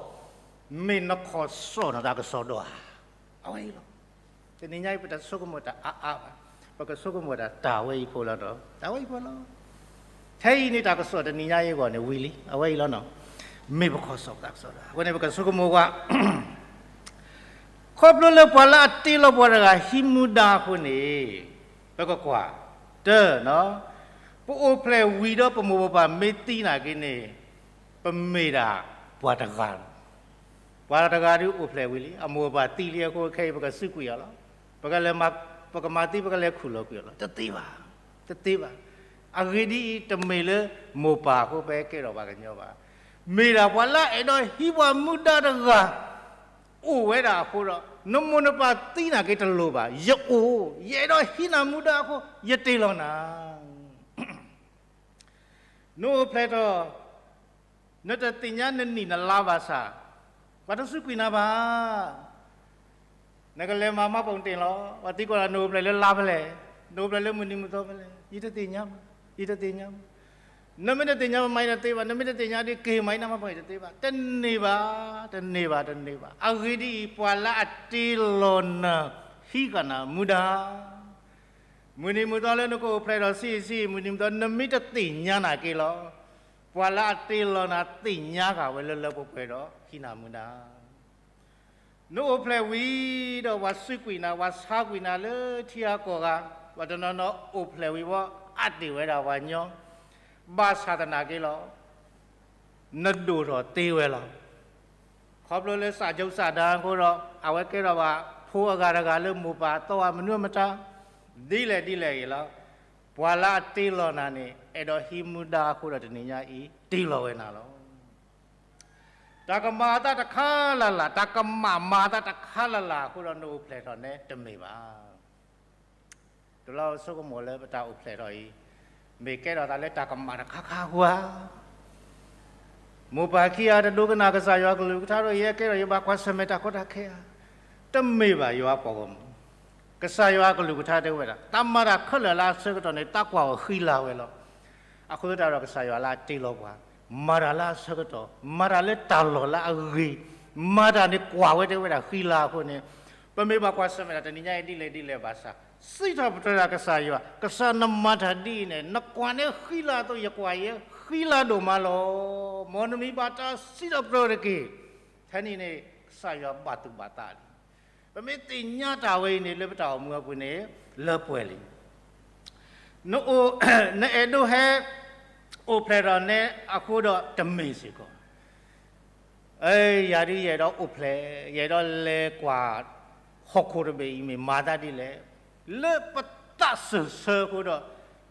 မ့ၢ်နခီၣ်စိာ်နတၢ်ကစီၣ်ဒီးဧါ, အဝဲအံၤလီၤ. တနံၤညါအံၤပတဆိကမိၣ်တၢ်အါအါဘၣ်, ပကဆိကမိၣ်တၢ်တၢ်ဝဲအံၤဖိလီၤဒီး တၢ်ဝဲအံၤဖိလီၤ. ထဲအံၤန့ၣ်တၢ်ကစီၣ်တနံၤညါအံၤအဂီၢ်န့ၣ်ဝံၤလံ, အဝဲအံၤလီၤနီၤ, မ့ၢ်ပခီၣ်စိာ်ပတၢ်ကစီၣ်ဒီးဧါ, အဃိန့ၣ် ပကဆိကမိၣ်ကွၢ် ခီဖျိလၢပှၤလၢအတ့လီၤပှၤတဂၤဟံးမူဒါအဃိန့ၣ်, ပကကွၢ်, တၢ, ပအိၣ်ဖျဲၣ်ဝံၤဒီးပမိၢ်ပပၢ်မ့ၢ်သံနာ်က့န့ၣ်, ပမ့ၢ်ဒၣ်ပှၤတဂၤလီၤ. ပှၤတဂၤဒုးအိၣ်ဖျဲၣ်ဝံၤလံ, အမိၢ်အပၢ်သံလံအဃိ ခဲအံၤပကစူးကွံာ်အီၤလီၤ. ပကလဲၤ, ပကမၤသံ ပကလဲၤခူၣ်လီၤကွံာ်အီၤလီၤ. တသ့ဘၣ်, တသ့ဘၣ်. အဂ့ၢ်ဒ်အံၤ, တမ့ၢ်လၢမိၢ်ပၢ်အဃိပဟဲကဲထီၣ်ပှၤကညီဘၣ်. မ့ၢ်ဒၣ်ပှၤလၢအအဲၣ်ဒိးဟံးပှၤမူဒါတဂၤ အိၣ်ဝဲဒၣ်အဃိဒီး, နမိၢ်နပၢ်သံနာ်က့တလိၣ်ဘၣ်, ယအိၣ်, ယအဲၣ်ဒိးဟံးနၤမူဒါအဃိ ယတ့လီၤနၤ. နအိၣ်ဖျဲၣ်ထီၣ်, နတသ့ၣ်ညါနနံၣ်နလါဘၣ်ဆၣ်, ပှၤတစူးကွံာ်နၤဘၣ်. နကလဲၤမၤမှတ်ပုံတင်လီၤ. ပှၤသံကွၢ်နၤ နအိၣ်ဖျဲၣ်လၢလါဖဲလဲၣ်, နအိၣ်ဖျဲၣ်လၢမုၢ်နံၤမုၢ်သီဖဲလဲၣ်, ယတသ့ၣ်ညါဘၣ်, ယတသ့ၣ်ညါဘၣ်. နမ့ၢ်တသ့ၣ်ညါဘၣ် မၤအံၤတသ့ဘၣ်, နမ့ၢ်တသ့ၣ်ညါဒီးက့ၤမၤအံၤ နမှတ်ပုံတင်တသ့ဘၣ်. တန့ၢ်ဘၣ်, တန့ၢ်ဘၣ်, တန့ၢ်ဘၣ်. အဂ့ၢ်ဒ်အံၤ, ပှၤလၢအတ့လီၤနၤ, ဟံးဃာ်နၤမူဒါ မုၢ်နံၤမုၢ်သီလၢနကအိၣ်ဖျဲၣ်ထီၣ်ဆံးဆံး, မုၢ်နံၤမုၢ်သီ နမ့ၢ်တသ့ၣ်ညါနာ်က့လီၤ. ပှၤလၢအတ့လီၤနၤသ့ၣ်ညါဃာ်ဝဲလၢလၢပှဲၤပှဲၤဒီးဟံးနၤမူဒါ. နအိၣ်ဖျဲၣ်ဝံၤဒီးပှၤစူးကွံာ်နၤ, ပှၤဆါကွံာ်နၤလၢထံဂၤကီၢ်ဂၤ, ပှၤတနီၤနီၤအိၣ်ဖျဲၣ်ဝံၤဘၣ် အါတ့ၢ်ဝဲဒၣ်ပှၤညီ, ဘၣ်ဆၣ်သနာ်က့လီၤ နဒိၣ်ထီၣ်သ့ဝဲလီၤ. ခီဖျိလၢစးကၠိစးဒါအဃိဒီး အဝဲကဲထီၣ်ဘၣ်ဖိအဂၤတဂၤလၢမိၢ်ပၢ်သီၣ်ဝဲမနုၤမတၤ, ဒ်လဲၣ်ဒ်လဲၣ်ဂ့ၤလီၤ. ပှၤလၢအတ့လီၤနၤန့ၣ် အဲၣ်ဒိးဟံးမူဒါအဃိဒီးတနံၤညါအံၤ တ့လီၤဝဲနၤလီၤ. တၢ်ကမၤအသးတခါလၢ်လၢ်, တၢ်ကမၣ်မၤအသးတခါလၢ်လၢ်အဃိဒီး နအိၣ်ဖျဲၣ်ထီၣ်န့ၣ်တမ့ၢ်ဘၣ်. တလီၤဆိကမိၣ်လၢပတၢ်အိၣ်ဖျဲၣ်ထီၣ်အံၤ မ့ၢ်ကဲထီၣ်သးလၢတၢ်ကမၣ်တခါခါဧါ. မိၢ်ပၢ်ခံဂၤတဒိကနၣ်ကစၢ်ယွၤကလုၢ်ကထါဒီး ယဟဲကဲထီၣ် ယဘၣ်ကွၢ်ဆၢၣ်မဲာ်တၢ်ကီတၢ်ခဲဧါ. တမ့ၢ်ဘၣ်ယွၤပှၤဂီၢ်မုၢ်. ကစၢ်ယွၤကလုၢ်ကထါတဲဝဲဒၣ် တၢ်မၤတၢ်ခဲလၢာ်လၢအဆၢကတီၢ်န့ၣ် သးကွၢ်အီၤဃံလၤဝဲလီၤ. အဃိသတးဒီးကစၢ်ယွၤလၢအတ့လီၤပှၤ မၤတၢ်လၢအဆၢကတီၢ်, မၤတၢ်လၢတၢ်လီၢ်လၢအဂ့ၤ, မၤတၢ်န့ၣ်ကွၢ်ဝဲတဲဝဲဒၣ်ဃံလၤအဃိန့ၣ်, ပမ့ၢ်ဘၣ်ကွၢ်ဆၢၣ်မဲာ်တၢ်တနံၤညါအံၤဒ်လဲၣ်ဒ်လဲၣ်ဘၣ်ဆၣ်, စံးထီၣ်ပတြၢၤတၢ်ကစၢ်ယွၤ, ကစၢ်နမၤတၢ်ဒ်အံၤန့ၣ် နကွၢ်န့ၢ်ဃံလၤအသိး ယကွၢ်ယဲဃံလၤဒိၣ်မးလီၤ. မ်နမံၤဘၣ်တၢ်စံးထီၣ်ပတြၢၤတက့ၢ်. ထဲန့ၣ်န့ၣ် ကစၢ်ယွၤဘၣ်သူၣ်ဘၣ်သးလံ. ပမ့ၢ်သ့ၣ်ညါတၢ်ဝဲအံၤန့ၣ် လၢပတၢ်အိၣ်မူအပူၤန့ၣ် လၢပှဲၤလံ. နအိၣ်, နအဲၣ်ဒိးဟဲအိၣ်ဖျဲၣ်ထီၣ်န့ၣ်အဃိဒီးတမ့ၢ်စ့ၢ်ကီး, ယၤဒုးယအဲၣ်ဒိးအိၣ်ဖျဲၣ်, ယအဲၣ်ဒိးလဲၤကွၢ် ဟီၣ်ခိၣ်တဘ့ၣ်အံၤမ့ၢ်မၤသးဒ်လဲၣ်, လၢပသးစၢၢ်ဆၢအဃိဒီး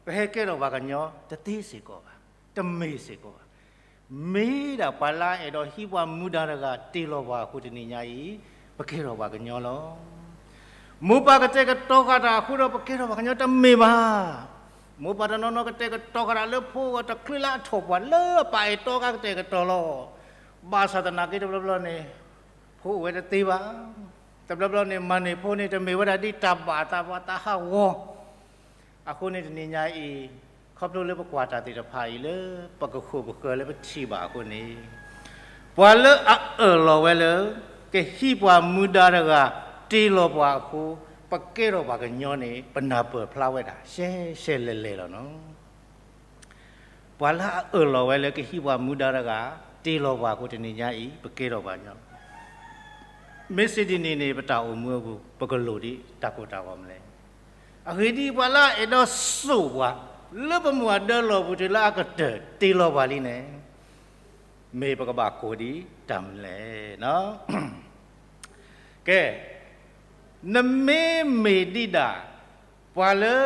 ပဟဲကဲထီၣ်ပှၤကညီတသ့စ့ၢ်ကီးဘၣ်, တမ့ၢ်စ့ၢ်ကီးဘၣ်. မ့ၢ်ဒၣ်ပှၤလၢအအဲၣ်ဒိးဟံးပှၤမူဒါတဂၤတ့လီၤပှၤအဃိတနံၤညါအံၤ ပကဲထီၣ်ပှၤကညီလီၤ. မိၢ်ပၢ်ကတဲာ်ကတီၤဃာ်တၢ်အဃိဒီးပကဲထီၣ်ပှၤကညီတမ့ၢ်ဘၣ်. မိၢ်ပၢ်တနီၤနီၤကတဲာ်ကတီၤဃာ်တၢ်လၢဖိအဂီၢ် တချုးလၢအထီၣ်ပှၢ်လၢအပၢ်အဲၣ်တီကါကတဲာ်ကတီၤလီၤ. ဘၣ်ဆၣ်သနာ်က့တဘျီဘျီန့ၣ် ဖိအိၣ်ဝဲတသ့ဘၣ်. တဘျီဘျီန့ၣ် မၤန့ၢ်ဖိန့ၣ် တမ့ၢ်ဝဲဒၣ်ဒ်တၢ်ဘၣ်အသးပှၤတၢ်ဟးဂီၤ. အဃိန့ၣ်တနံၤညါအံၤ ခီဖျိလၢပကွၢ်တၢ်သ့ၣ်တဖၣ်အံၤလၢ ပကခိၣ်ပဃၢၤလၢပထံၣ်ဘၣ်အဃိန့ၣ် ပှၤလၢအအၢၣ်လီၤဝဲလၢ ကဟံးပှၤမူဒါတဂၤ တ့လီၤပှၤအဃိ ပကဲထီၣ်ပှၤကညီန့ၣ် ပနၢ်ပၢၢ်ဖျါဝဲဒၣ် ရှဲရှဲလဲၤလဲၤလီၤနီၤ. ပှၤလၢအအၢၣ်လီၤဝဲလၢကဟံးပှၤမူဒါတဂၤ တ့လီၤပှၤအဃိတနံၤညါအံၤ ပကဲထီၣ်ပှၤကညီ မ့ၢ်စ့ၢ်ဒ်န့ၣ်န့ၣ် ပတၢ်အိၣ်မူအပူၤ ပကလိၣ်ဒ်တၢ်ကိၢ်တၢ်ဂီၤမနုၤလဲၣ်. အဂ့ၢ်ဒ်အံၤ, ပှၤလၢအအဲၣ်ဒိးစိာ်ပှၤ လၢပမူအဒၢလီၢ်ပူၤတုၤလၢအကတၢၢ်တ့လီၤပှၤလံန့ၣ် မ့ၢ်ပကဘၣ်ကိၢ်ဒ်တၢ်မနုၤလဲၣ်. ကဲ, နမ့မ့ၢ်ဒံးဒၣ် ပှၤလၢ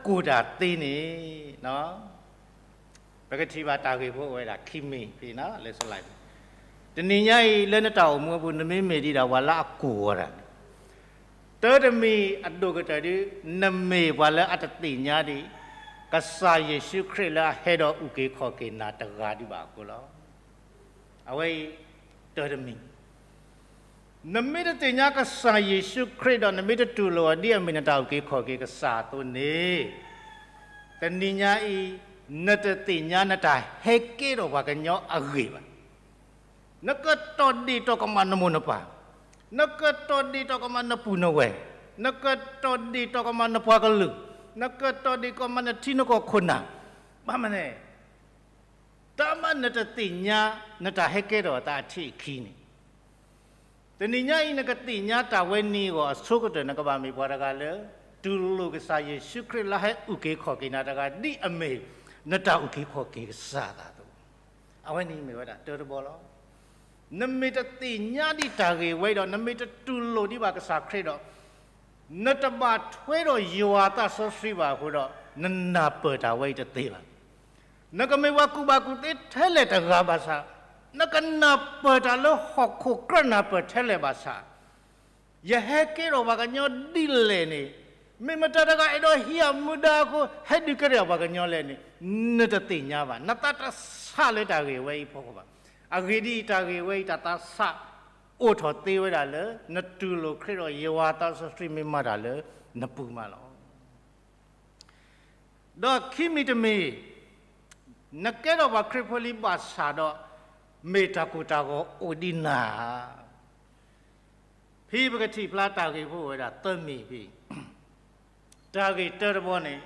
ကိၢ်တၢ်သ့န့ၣ် ပကထံၣ်ဘၣ်တၢ်ဂ့ၢ်ဖိအိၣ်ဝဲဒၣ်ခံမံၤဖဲလၢ slide တနံၤညါအံၤ လၢနတၢ်အိၣ်မူအပူၤ နမ့မ့ၢ်ဒံးဒၣ်ပှၤလၢအကိၢ်ဝဲဒၣ်န့ၣ်, တၢ်တမံၤအဒိၣ်ကတၢၢ်ဒ် နမ့ၢ်ပှၤလၢအတသ့ၣ်ညါဒံး ကစၢ်ယ့ၣ်ၡူးခရံာ်လၢအဟဲဒီးအုၣ်က့ၤခီၣ်က့ၤနၤတဂၤဒံးဘၣ်အဃိလီၤ. အဝဲအံၤ တၢ်တမံၤ နမ့ၢ်တသ့ၣ်ညါကစၢ်ယ့ၣ်ၡူးခရံာ်ဒီး နမ့ၢ်တတူၢ်လိာ်အီၤဒ်အမ့ၢ်နတၢ်အုၣ်က့ၤခီၣ်က့ၤကစၢ်အသိးန့ၣ်, တနံၤညါအံၤ နတသ့ၣ်ညါနတၢ်ဟဲကဲထီၣ်ပှၤကညီအဂ့ၢ်ဘၣ်. နကတီၢ်ဒ့ၣ်တီၢ်ကမၣ်နမိၢ်နပၢ်, နကတီၢ်ဒ့ၣ်တီၢ်ကမၣ်နပုၢ်နဝဲၢ်, နကတီၢ်ဒ့ၣ်တီၢ်ကမၣ်နပှၤကလုာ်, နကတီၢ်ဒ့ၣ်ကမၣ်နထံနကီၢ်ခိၣ်နၢ်, ဘၣ်မနုၤလဲၣ် တၢ်မၤနတသ့ၣ်ညါ နတၢ်ဟဲကဲထီၣ်အသးအထံၣ်အခံန့ၣ်, တနံၤညါအံၤ နကသ့ၣ်ညါတၢ်ဝဲန့ၣ်အဂီၢ်အဆိကတၢၢ် နကဘၣ်မ့ၢ်ပှၤတဂၤလၢ တူၢ်လိာ်ကစၢ်ယ့ၣ်ၡူးခရံာ်လၢဟဲအုၣ်က့ၤခီၣ်က့ၤနၤတဂၤ ဒ်အမ့ၢ်နတၢ်အုၣ်က့ၤခီၣ်က့ၤကစၢ်အသးအသိး, အဝဲန့ၣ်မ့ၢ်ဝဲဒၣ်တၢ်တဘီလီၤ. နမ့ၢ်တသ့ၣ်ညါဒံးတၢ်ဂ့ၢ်ဝဲအံၤဒီး နမ့ၢ်တတူၢ်လိာ်ဒံးဘၣ်ကစၢ်ခရံာ်ဒီး နတဘၣ်ထွဲဒီးယွၤအသးစီဆှံဘၣ်အဃိဒီး နနၢ်ပၢၢ်တၢ်ဝဲအံၤတသ့ဘၣ်. နကမ့ၢ်ပှၤကူၣ်ဘၣ်ကူၣ်သ့ထဲလဲၣ်တဂၤဘၣ်ဆၣ်, နကနၢ်ပၢၢ်တၢ်လၢဟီၣ်ခိၣ်ကြၢးနၢ်ပၢၢ်ထဲလဲၣ်ဘၣ်ဆၣ်, ယဟဲကဲထီၣ်ပှၤကညီဒ်လဲၣ်န့ၣ်, မ့ၢ်မတၤတဂၤအဲၣ်ဒိးဟံးအမူဒါအဃိ ဟဲဒုးကဲထီၣ်ပှၤကညီလဲၣ်န့ၣ်, နတသ့ၣ်ညါဘၣ်. နသးတဆးလၢတၢ်ဂ့ၢ်ဝဲအံၤအဖီခိၣ်ဘၣ်. အဂ့ၢ်ဒ်အံၤ, တၢ်ဂ့ၢ်ဝဲအံၤ တၢ်သးဆးအိၣ်ထီၣ်သ့ဝဲဒၣ်လၢ နတူၢ်လိာ်ခရံာ်ဒီးယွၤအသးစီဆှံမ့ၢ်မၤတၢ်လၢနပူၤမးလီၤ. ဒီးခံမံၤတမံၤ, နကဲထီၣ်ပှၤခရံာ်ဖိလံဘၣ်ဆၣ်ဒီး မ့ၢ်တၢ်ကိၢ်တၢ်ဂီၤအိၣ်ဒံးနၤဧါ. ဖဲပကထံၣ်ဖျါတၢ်ဂ့ၢ်ဖိအိၣ်ဝဲဒၣ်သၢမံၤဖဲ တၢ်ဂ့ၢ်တၢတဘီန့ၣ်,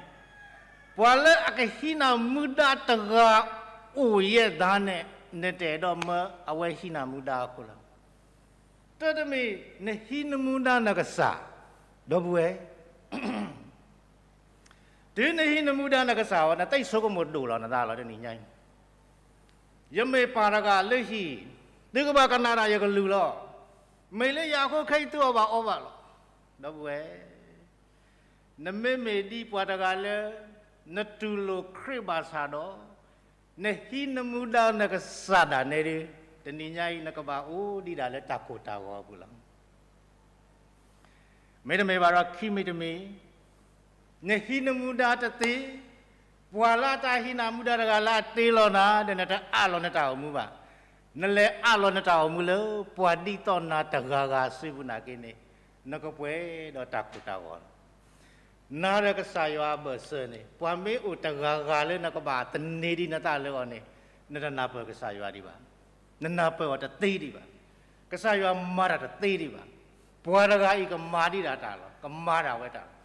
ပှၤလၢအကဟံးနၤမူဒါတဂၤအိၣ်ယဲၢ်သးန့ၣ်, နတအဲၣ်ဒိးမၢအဝဲဟံးနၤမူဒါအဃိလီၤ. တၢတမံၤ, နဟံးနမူဒါနကစၢ်, ဒီပုၢ်ဝဲၢ် တုၤနဟံးနမူဒါနကစၢ်အီၤ နသးဆိကမိၣ်ဒိၣ်လီၤနသးလီၤတနံၤညါအံၤ, ယမ့ၢ်ပၢ်တဂၤလၢဟံၣ်, သုကဘၣ်ကနၣ်တၢ်ယကလုၢ်လီၤ. မ့ၢ်လၢယၤအဃိခဲအံၤသုအီၣ်ဘၣ်အီဘၣ်လီၤ. ဒီပုၢ်ဝဲၢ် နမ့မ့ၢ်ဒ်ပှၤတဂၤလၢ နတူၢ်လိာ်ခရံာ်ဘၣ်ဆၣ်ဒီး နဟံးနမူဒါနကစၢ်ဒၣ်နဲဒုး, တနံၤညါအံၤနကဘၣ်အိၣ်ဒံးဒၣ်လၢတၢ်ကိၢ်တၢ်ဂီၤအပူၤလီၤ. မ့တမ့ၢ်ဘၣ်ဒီးခံမံၤတမံၤ, နဟံးနမူဒါတသ့, ပှၤလၢအတၢ်ဟံးနၤမူဒါတဂၤလၢအတ့လီၤနၤဒီး နတအးလီၤနတၢ်အိၣ်မူဘၣ်. နလဲၤအးလီၤနတၢ်အိၣ်မူလၢ ပှၤဒ်သိးနၤတဂၤဂၤစုပူၤနာ်က့န့ၣ်, နကပှဲၤဒီးတၢ်ကိၢ်တၢ်ဂီၤလီၤ. နၤဒီးကစၢ်ယွၤအဘၢၣ်စၢၤန့ၣ် ပှၤမ့ၢ်အိၣ်တဂၤဂၤလၢနကဘၣ်သန့ၤဒံးနသးလၢအီၤန့ၣ်, နတနၢ်ပၢၢ်ကစၢ်ယွၤဒံးဘၣ်. နနၢ်ပၢၢ်အီၤတသ့ဒံးဘၣ်. ကစၢ်ယွၤမၤတၢ်တသ့ဒံးဘၣ်. ပှၤတဂၤအံၤကမၤဒံးဒၣ်တၢ်လီၤ. ကမၤဒၣ်ဝဲတၢ်လီၤ.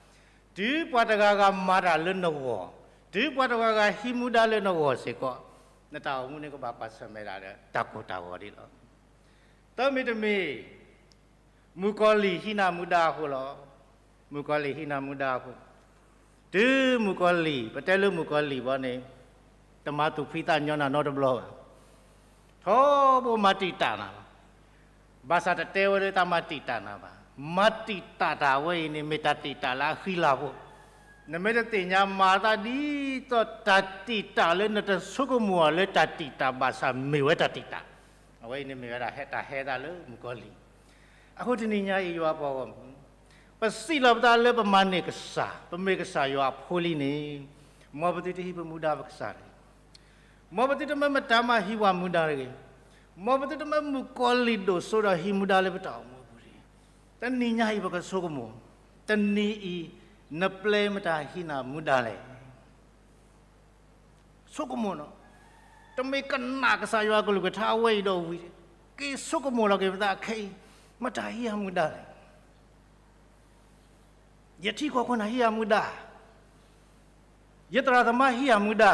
တုၤပှၤတဂၤဂၤမၤတၢ်လၢနဂီၢ်, တုၤပှၤတဂၤဂၤဟံးမူဒါလၢနဂီၢ်စ့ၢ်ကီး, နတၢ်အိၣ်မူန့ၣ်ကဘၣ်ကွၢ်ဆၢၣ်မဲာ်ဒၣ်ဒီး တၢ်ကိၢ်တၢ်ဂီၤဒံးလီၤ. သၢမံၤတမံၤ, မုၣ်ကီၤလံၢ်ဟံးနၤမူဒါအဃိလီၤ. မုၣ်ကီၤလံၢ်ဟံးနၤမူဒါအဃိ, တုၤမုၣ်ကီၤလံၢ်, ပတဲလၢမုၣ်ကီၤလံၢ်ဘီန့ၣ်, တမၤသူၣ်ဖှံသးညီနၤနီတဘျီဘၣ်. ထီဘိမၤတံာ်တာ်နၤလီၤ. ဘၣ်ဆၣ်တတဲဝဲလၢတၢ်မၤတံာ်တာ်နၤဘၣ်. မၤတံာ်တာ်တၢ်ဝဲအံၤန့ၣ် မ့ၢ်တၢ်တံာ်တာ်လၢအဃံလၤဖိ. နမ့ၢ်တသ့ၣ်ညါမၤသးဒ်သိးတၢ်တံာ်တာ်လၢနတဆိကမိၣ်အီၤလၢတၢ်တံာ်တာ် ဘၣ်ဆၣ်မ့ၢ်ဝဲတၢ်တံာ်တာ်, အဝဲအံၤန့ၣ်မ့ၢ်ဝဲဒၣ်ဟဲတၢ်ဟဲသးလၢမုၣ်ကီၤလံၢ်. အဃိတနံၤညါအံၤယွၤပှၤဂီၢ်မုၢ်, ပစံးလီၤပသးလၢပမၤန့ၢ်ကစၢ်, ပမ့ၢ်ကစၢ်ယွၤအဖိလံန့ၣ်, မ်ပသုတဟံးပမူဒါပကစၢ်တဂ့ၤ. မ်ပသုတမၢမတၤမးဟံးပှၤမူဒါတဂ့ၤ. မ်ပသုတမၢမုၣ်ကီၤလံၢ်ဒိၣ်စိဒီးဟံးမူဒါလၢပတၢ်အိၣ်မူအပူၤတဂ့ၤ. တနံၤညါအံၤပကဆိကမိၣ်, တနံၤအံၤ နပျဲမတၤဟံးနၤမူဒါလဲၣ်. ဆိကမိၣ်နီၤ, တမ့ၢ်ကနၣ်ကစၢ်ယွၤကလုၢ်ကထါအဝဲအံၤဒီးဝံၤ, က့ၤဆိကမိၣ်လီၤက့ၤပသးခဲအံၤ, မတၤဟံးယၤမူဒါလဲၣ်. ယထံကီၢ်ခိၣ်နၢ်ဟံးယၤမူဒါ, ယသရၣ်သမါဟံးယၤမူဒါ,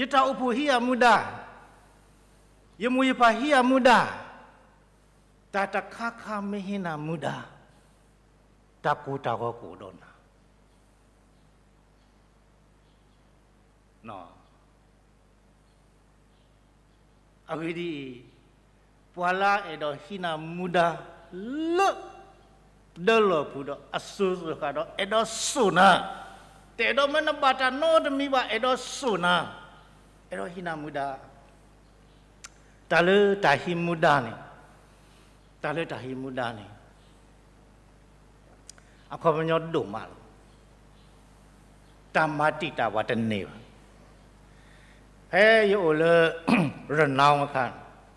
ယတၢ်အိၣ်ဖှိၣ်ဟံးယၤမူဒါ, ယမိၢ်ယပၢ်ဟံးယၤမူဒါ, တၢ်တခါခါမ့ၢ်ဟံးနၤမူဒါ, တၢ်ကိၢ်တၢ်ဂီၤကအိၣ်ဒီးနၤ. အဂ့ၢ်ဒ်အံၤ, ပှၤလၢအအဲၣ်ဒိးဟံးနၤမူဒါလၢ ဒၢလီၢ်ပူၤဒီးအစိၤစိၤဃၣ်ဒီး အဲၣ်ဒိးစိာ်နၤ, တအဲၣ်ဒိးမၢနဘၣ်တၢ်နီတမံၤဘၣ်, အဲၣ်ဒိးစိာ်နၤ, အဲၣ်ဒိးဟံးနၤမူဒါ, တၢ်လၢတၢ်ဟံးမူဒါန့ၣ်, တၢ်လၢတၢ်ဟံးမူဒါန့ၣ် အခီပညီဒိၣ်မးလီၤ. တၢ်မၤတံာ်တာ်ပှၤတန့ၢ်ဘၣ်. ဖဲယအိၣ်လၢ ရနီၤအခါ,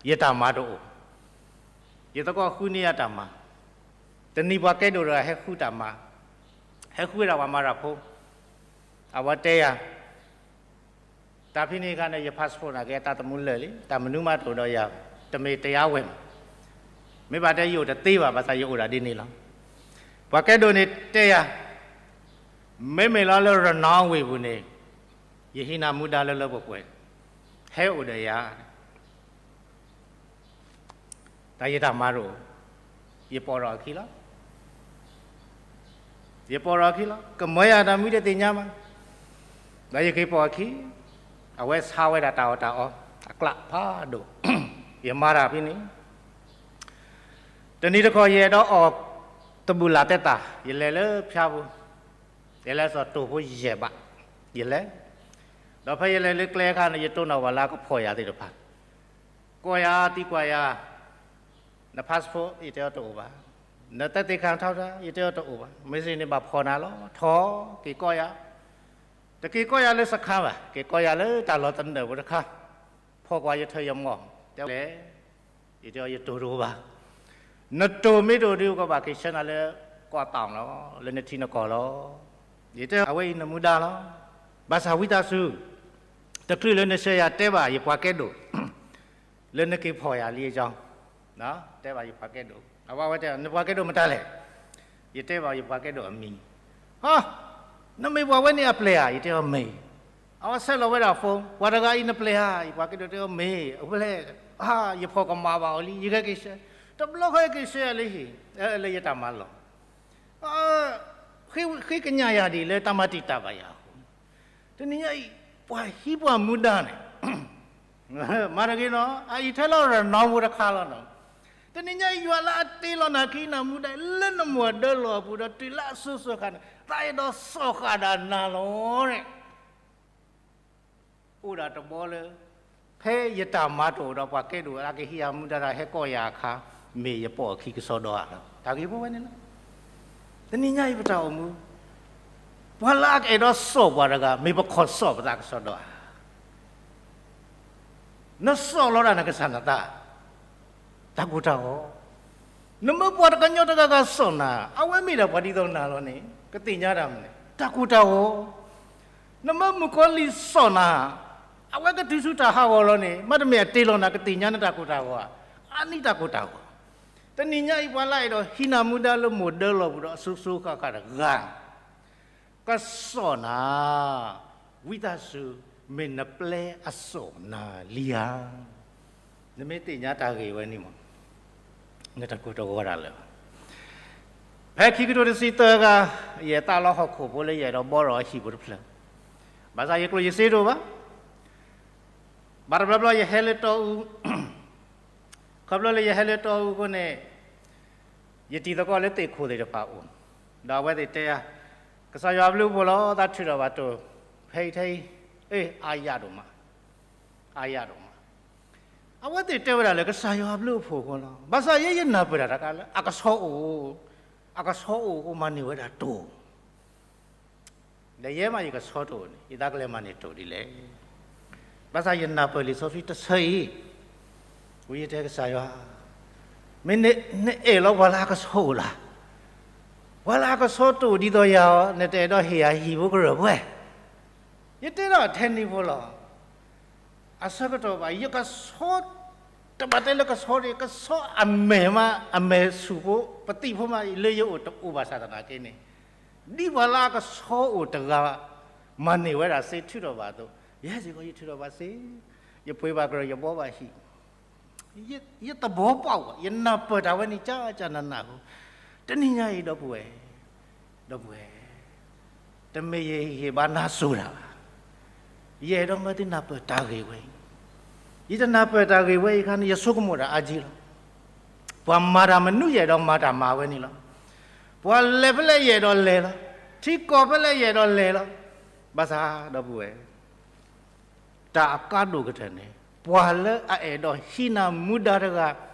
ယတၢ်မၤတအိၣ်, ယသကိးဃုန့ၢ်ယၤတၢ်မၤ, တနံၤပှၤကဲဒိၣ်တဂၤဟဲဃုတၢ်မၤ, ဟဲဃုဝဲဒၣ်ပှၤမၤတၢ်ဖိ, အဝဲတဲယၤ တၢ်ဖဲန့ၣ်အခါန့ၣ် ယ passport န့ၣ်က့ တၢ်သမူလၢာ်လံ, တၢ်မနုၤမးတအိၣ်ဒီးယၤ, တမ့ၢ်တရားဝင်ဘၣ်. မ့ၢ်ဘၣ်တဲယအိၣ်တသ့ဘၣ်, ဘၣ်ဆၣ်ယအိၣ်ဒၣ်ဒ်န့ၣ်လီၤ. ပှၤကဲဒိၣ်န့ၣ်တဲယၤ, မ့မ့ၢ်လီၤလၢ ရနီၤဝ့ၢ်ပူၤန့ၣ်, ယဟံးနၤမူဒါလၢလၢပှဲၤပှဲၤ, ဟဲအိၣ်ဒီးယၤ. တၢ်ယတၢ်မၤတအိၣ်, ယပိာ်ထီၣ်အခံလီၤ. ယပိာ်ထီၣ်အခံလီၤ. ကမၢယၤတၢ်မံတသ့ၣ်ညါမး, ဒီးယက့ၤပိာ်အခံ, အဝဲဆါဝဲဒၣ်တၢ်အီၣ်တၢ်အီအကျးဖးဒိၣ်, ယမၤတၢ်ဖဲန့ၣ်. တနံၤတခီယအဲၣ်ဒိးအီၣ်တဘူၣ်လၢ်တဲတၢ်, ယလဲၤလၢဖၠါပူၤ, ယလဲၤစိာ်တိၢ်ဖိယဲၢ်ဘး, ယလဲၤ, ဒီးဖဲယလဲၤလၢကျဲအခါန့ၣ် ယတိၢ်နီၣ်ပှၤလၢအကဖီၣ်ယၤသ့ၣ်တဖၣ်, ကွၢ်ယၤသံကွၢ်ယၤ, န passport ယတဲအီၤတအိၣ်ဘၣ်, နသက်သေခံထားတာ ယတဲအီၤတအိၣ်ဘၣ်, မ့ၢ်စ့ၢ်န့ၣ်ဘၣ်ဖီၣ်နၤလီၤ, ထီၣ်က့ၤကီၢ်ယၤ, တက့ၤကီၢ်ယၤလၢစခါဘၣ်, က့ၤကီၢ်ယၤလၢတၢ်လီၢ်သနၢၣ်ပူၤတခါ, ဖီၣ်ကွၢ်ယထၢၣ်ယမီၢ်, တဲလဲၣ်, ယတဲအီၤယတိၢ်တအိၣ်ဘၣ်, နတိၢ်မ့ၢ်တအိၣ်ဒီးကဘၣ်က့ၤဆှၢနၤလၢကီၢ်သီလီၤ, လၢနထံနကီၢ်လီၤ. ယတဲအဝဲအံၤနမူဒါလီၤ. ဘၣ်ဆၣ်ဝံသးစူၤ, တချုးလၢနဆှၢယၤတဲဘၣ်ယပှၤကဲဒိၣ် လၢနက့ၤဖီၣ်ယၤလံအကြောင်း, တဲဘၣ်ယပှၤကဲဒိၣ်, အဝဲတဲ နပှၤကဲဒိၣ်မတၤလဲၣ်, ယတဲဘၣ်ယပှၤကဲဒိၣ်အမံၤ, ဟါ, နမ့ၢ်ပှၤဝဲန့ၣ်အပျဲၢ်ဧါ, ယတဲအီၤမ့ၢ်, အဝဲဆဲးလီၤဝဲဒၣ် phone, ပှၤတဂၤအံၤနပျဲၢ်ဧါ, ယပှၤကဲဒိၣ်တဲအီၤမ့ၢ်, အဝဲလဲၣ်, ဟါ, ယဖီၣ်ကမၣ်ဘၣ်အီၤလံ, ယကက့ၤဆှၢ, တဘျီဃီယက့ၤဆှၢယၤလၢဟံၣ်, လၢယတၢ်မၤလီၢ် ဃ့ကညးယၤဒ်လၢတၢ်မၤတံာ်တာ်ဘၣ်ယၤအဃိ, တနံၤညါအံၤ ပှၤဟံးပှၤမူဒါန့ၣ် မၤတဂ့ၤနီၤ, အအံၤထဲလီၤရနီၤဖိတခါလီၤနီၤ. တနံၤညါအံၤ ယွၤလၢအတ့လီၤနၤကဟံးနၤမူဒါ လၢနမိၢ်အဒၢလီၢ်အပူၤဒီး တုၤလၢအစိၤစိၤဃၣ်န့ၣ် သးအဲၣ်ဒိးစိာ်ဃာ်ဒၣ်နၤလီၤန့ၣ် အိၣ်ဒၣ်တဘီလၢ ဖဲယတၢ်မၤတအိၣ်ဒီး ပှၤကဲဒိၣ်အကဟံးယၤမူဒါတၢ်ဟဲကိးယၤအခါ, မ့ၢ်ယပိာ်အခံကစီဒီဧါလီၤ. တၢ်ဂ့ၢ်ဖိဝဲန့ၣ်လီၤ. တနံၤညါအံၤပတၢ်အိၣ်မူ, ပှၤလၢအကအဲၣ်ဒိးစိာ်ပှၤတဂၤ မ့ၢ်ပခီၣ်စိာ်ပသးကစီဒီဧါ. နစိာ်လီၤဒၣ်နကစၢ်နသး တၢ်ကိၢ်တၢ်ဂီၤ, နမ့ၢ်ပှၤတကညီတဂၤဂၤစိာ်နၤ, အဝဲမ့ၢ်ဒၣ်ပှၤဒ်သိးနၤလီၤန့ၣ် ကသ့ၣ်ညါတၢ်မနုၤလဲၣ်, တၢ်ကိၢ်တၢ်ဂီၤ. နမ့ၢ်မုၣ်ကီၤလံၢ်စိာ်နၤ, အဝဲကတုၤဆူတၢ်ဟးဂီၤလီၤန့ၣ် မ့တမ့ၢ်အတ့လီၤနၤ ကသ့ၣ်ညါနတၢ်ကိၢ်တၢ်ဂီၤဧါ, အါန့ၢ်တၢ်ကိၢ်တၢ်ဂီၤ. တနံၤညါအံၤ ပှၤလၢအအဲၣ်ဒိးဟံးနၤမူဒါလၢမိၢ်ဒၢလီၢ်ပူၤဒီးအစိၤစိၤဃၣ်ဃၣ်တဂၤ ကစိာ်နၤ, ဝံသးစူၤ မ့ၢ်နပျဲအစိာ်နၤလံဧါ. နမ့ၢ်သ့ၣ်ညါတၢ်ဂ့ၢ်ဝဲန့ၣ်မး, နတၢ်ကိၢ်တၢ်ဂီၤဒၣ်လၢၤဘၣ်. ဖဲခံကထိတဆံသၢခါ, ယသးလီဟီၣ်ခိၣ်ဖိလၢယအဲၣ်ဒိးဘှီထီၣ်အဟံၣ်ဖိတဖျၢၣ်, ဘၣ်ဆၣ်ယကျိၣ်ယစ့တအိၣ်ဘၣ်. ဘၣ်တဘျီဘျီယဟဲလၢတီအူ ခီဖျိလၢယဟဲလၢတီအူအဃိန့ၣ်, ယတံၤသကိးလၢသ့ၣ်ခိၣ်သ့ၣ်တဖၣ်အိၣ်, ဒီးအဝဲသ့ၣ်တဲယၤ, ကစၢ်ယွၤအဘျုးအဖှိၣ်လီၤ သးထုးထီၣ်ဘၣ်တိၢ် ဖဲအံၤထဲအံၤ, အ့ၣ် အါယၤဒိၣ်မး, အါယၤဒိၣ်မး. အဝဲသ့ၣ်တဲဝဲဒၣ်လၢကစၢ်ယွၤအဘျုးအဖှိၣ်အဃိလီၤ. ဘၣ်ဆၣ်ယဲယနၢ်ပၢၢ်တၢ်တခါလၢ အကဆီအိၣ်, အကဆီအိၣ်အဃိမၤန့ၢ်ဝဲဒၣ်တိၢ် ဒီးယဲမးယကဆှီတအိၣ်န့ၣ် ယသးကလဲၤမၤန့ၢ်တအိၣ်ဒ်လဲၣ်. ဘၣ်ဆၣ်ယနၢ်ပၢၢ်လံာ်စီဆှံတဆၢအံၤ, ဝံယတဲကစၢ်ယွၤ, မ့ၢ်နအဲၣ်လီၤပှၤလၢအကဆှီအိၣ်လၢ်, ပှၤလၢအကဆှီတအိၣ်ဒ်သိးယၤအီၤ နတအဲၣ်ဒိးဟ့ၣ်ယၤဟံၣ်ဖိကရၢၢ်ပှဲၤ. ယတဲဒီးထဲန့ၣ်ဖိလီၤ. အဆၢကတီၢ်ဘၣ် ယကဆှီ, တဘၣ်တဲလၢကဆှီဒ် ကဆှီအမဲာ်မး အမဲာ်ဆူၣ်ဖိ ပသံၣ်ဖိမး လၢယအိၣ်တအိၣ်ဘၣ်ဆၣ်သနာ်က့န့ၣ်, ဒ်ပှၤလၢအကဆှီအိၣ်တဂၤ မၤန့ၢ်ဝဲဒၣ်စ့ ထုးထီၣ်ဘၣ်အသိး, ယဲစ့ၢ်ကီး ယထုးထီၣ်ဘၣ်စ့, ယပှ့ၤဘၣ်ကရၢၢ် ယဘှီဘၣ်ဟံၣ်, ယသဘီပှၢ်ဝဲ, ယနၢ်ပၢၢ်တၢ်ဝဲန့ၣ် ကၢ်ကၢ်နးနးအဃိ, တနံၤညါအံၤ ဒီပုၢ်ဝဲၢ်, ဒီပုၢ်ဝဲၢ်, တမ့ၢ်ယဟ့ၣ်ဘါနၤစိၤတၢ်ဘၣ်. ယအဲၣ်ဒိးမၢသုနၢ်ပၢၢ်တၢ်ဂ့ၢ်ဝဲအံၤ, ယတနၢ်ပၢၢ်တၢ်ဂ့ၢ်ဝဲအံၤအခါန့ၣ် ယဆိကမိၣ်တၢ်အါကံလီၤ. ပှၤမၤတၢ်မနုၤ ယအဲၣ်ဒိးမၤတၢ်မၤဝဲန့ၣ်လီၤ. ပှၤလဲၤဖဲလဲၣ် ယအဲၣ်ဒိးလဲၤလီၤ. ထံကီၢ်ဖဲလဲၣ် ယအဲၣ်ဒိးလဲၤလီၤ. ဘၣ်ဆၣ် ဒီပုၢ်ဝဲၢ်, တၢ်အကါဒိၣ်ကတၢၢ်န့ၣ် ပှၤလၢအအဲၣ်ဒိးဟံးနၤမူဒါတဂၤ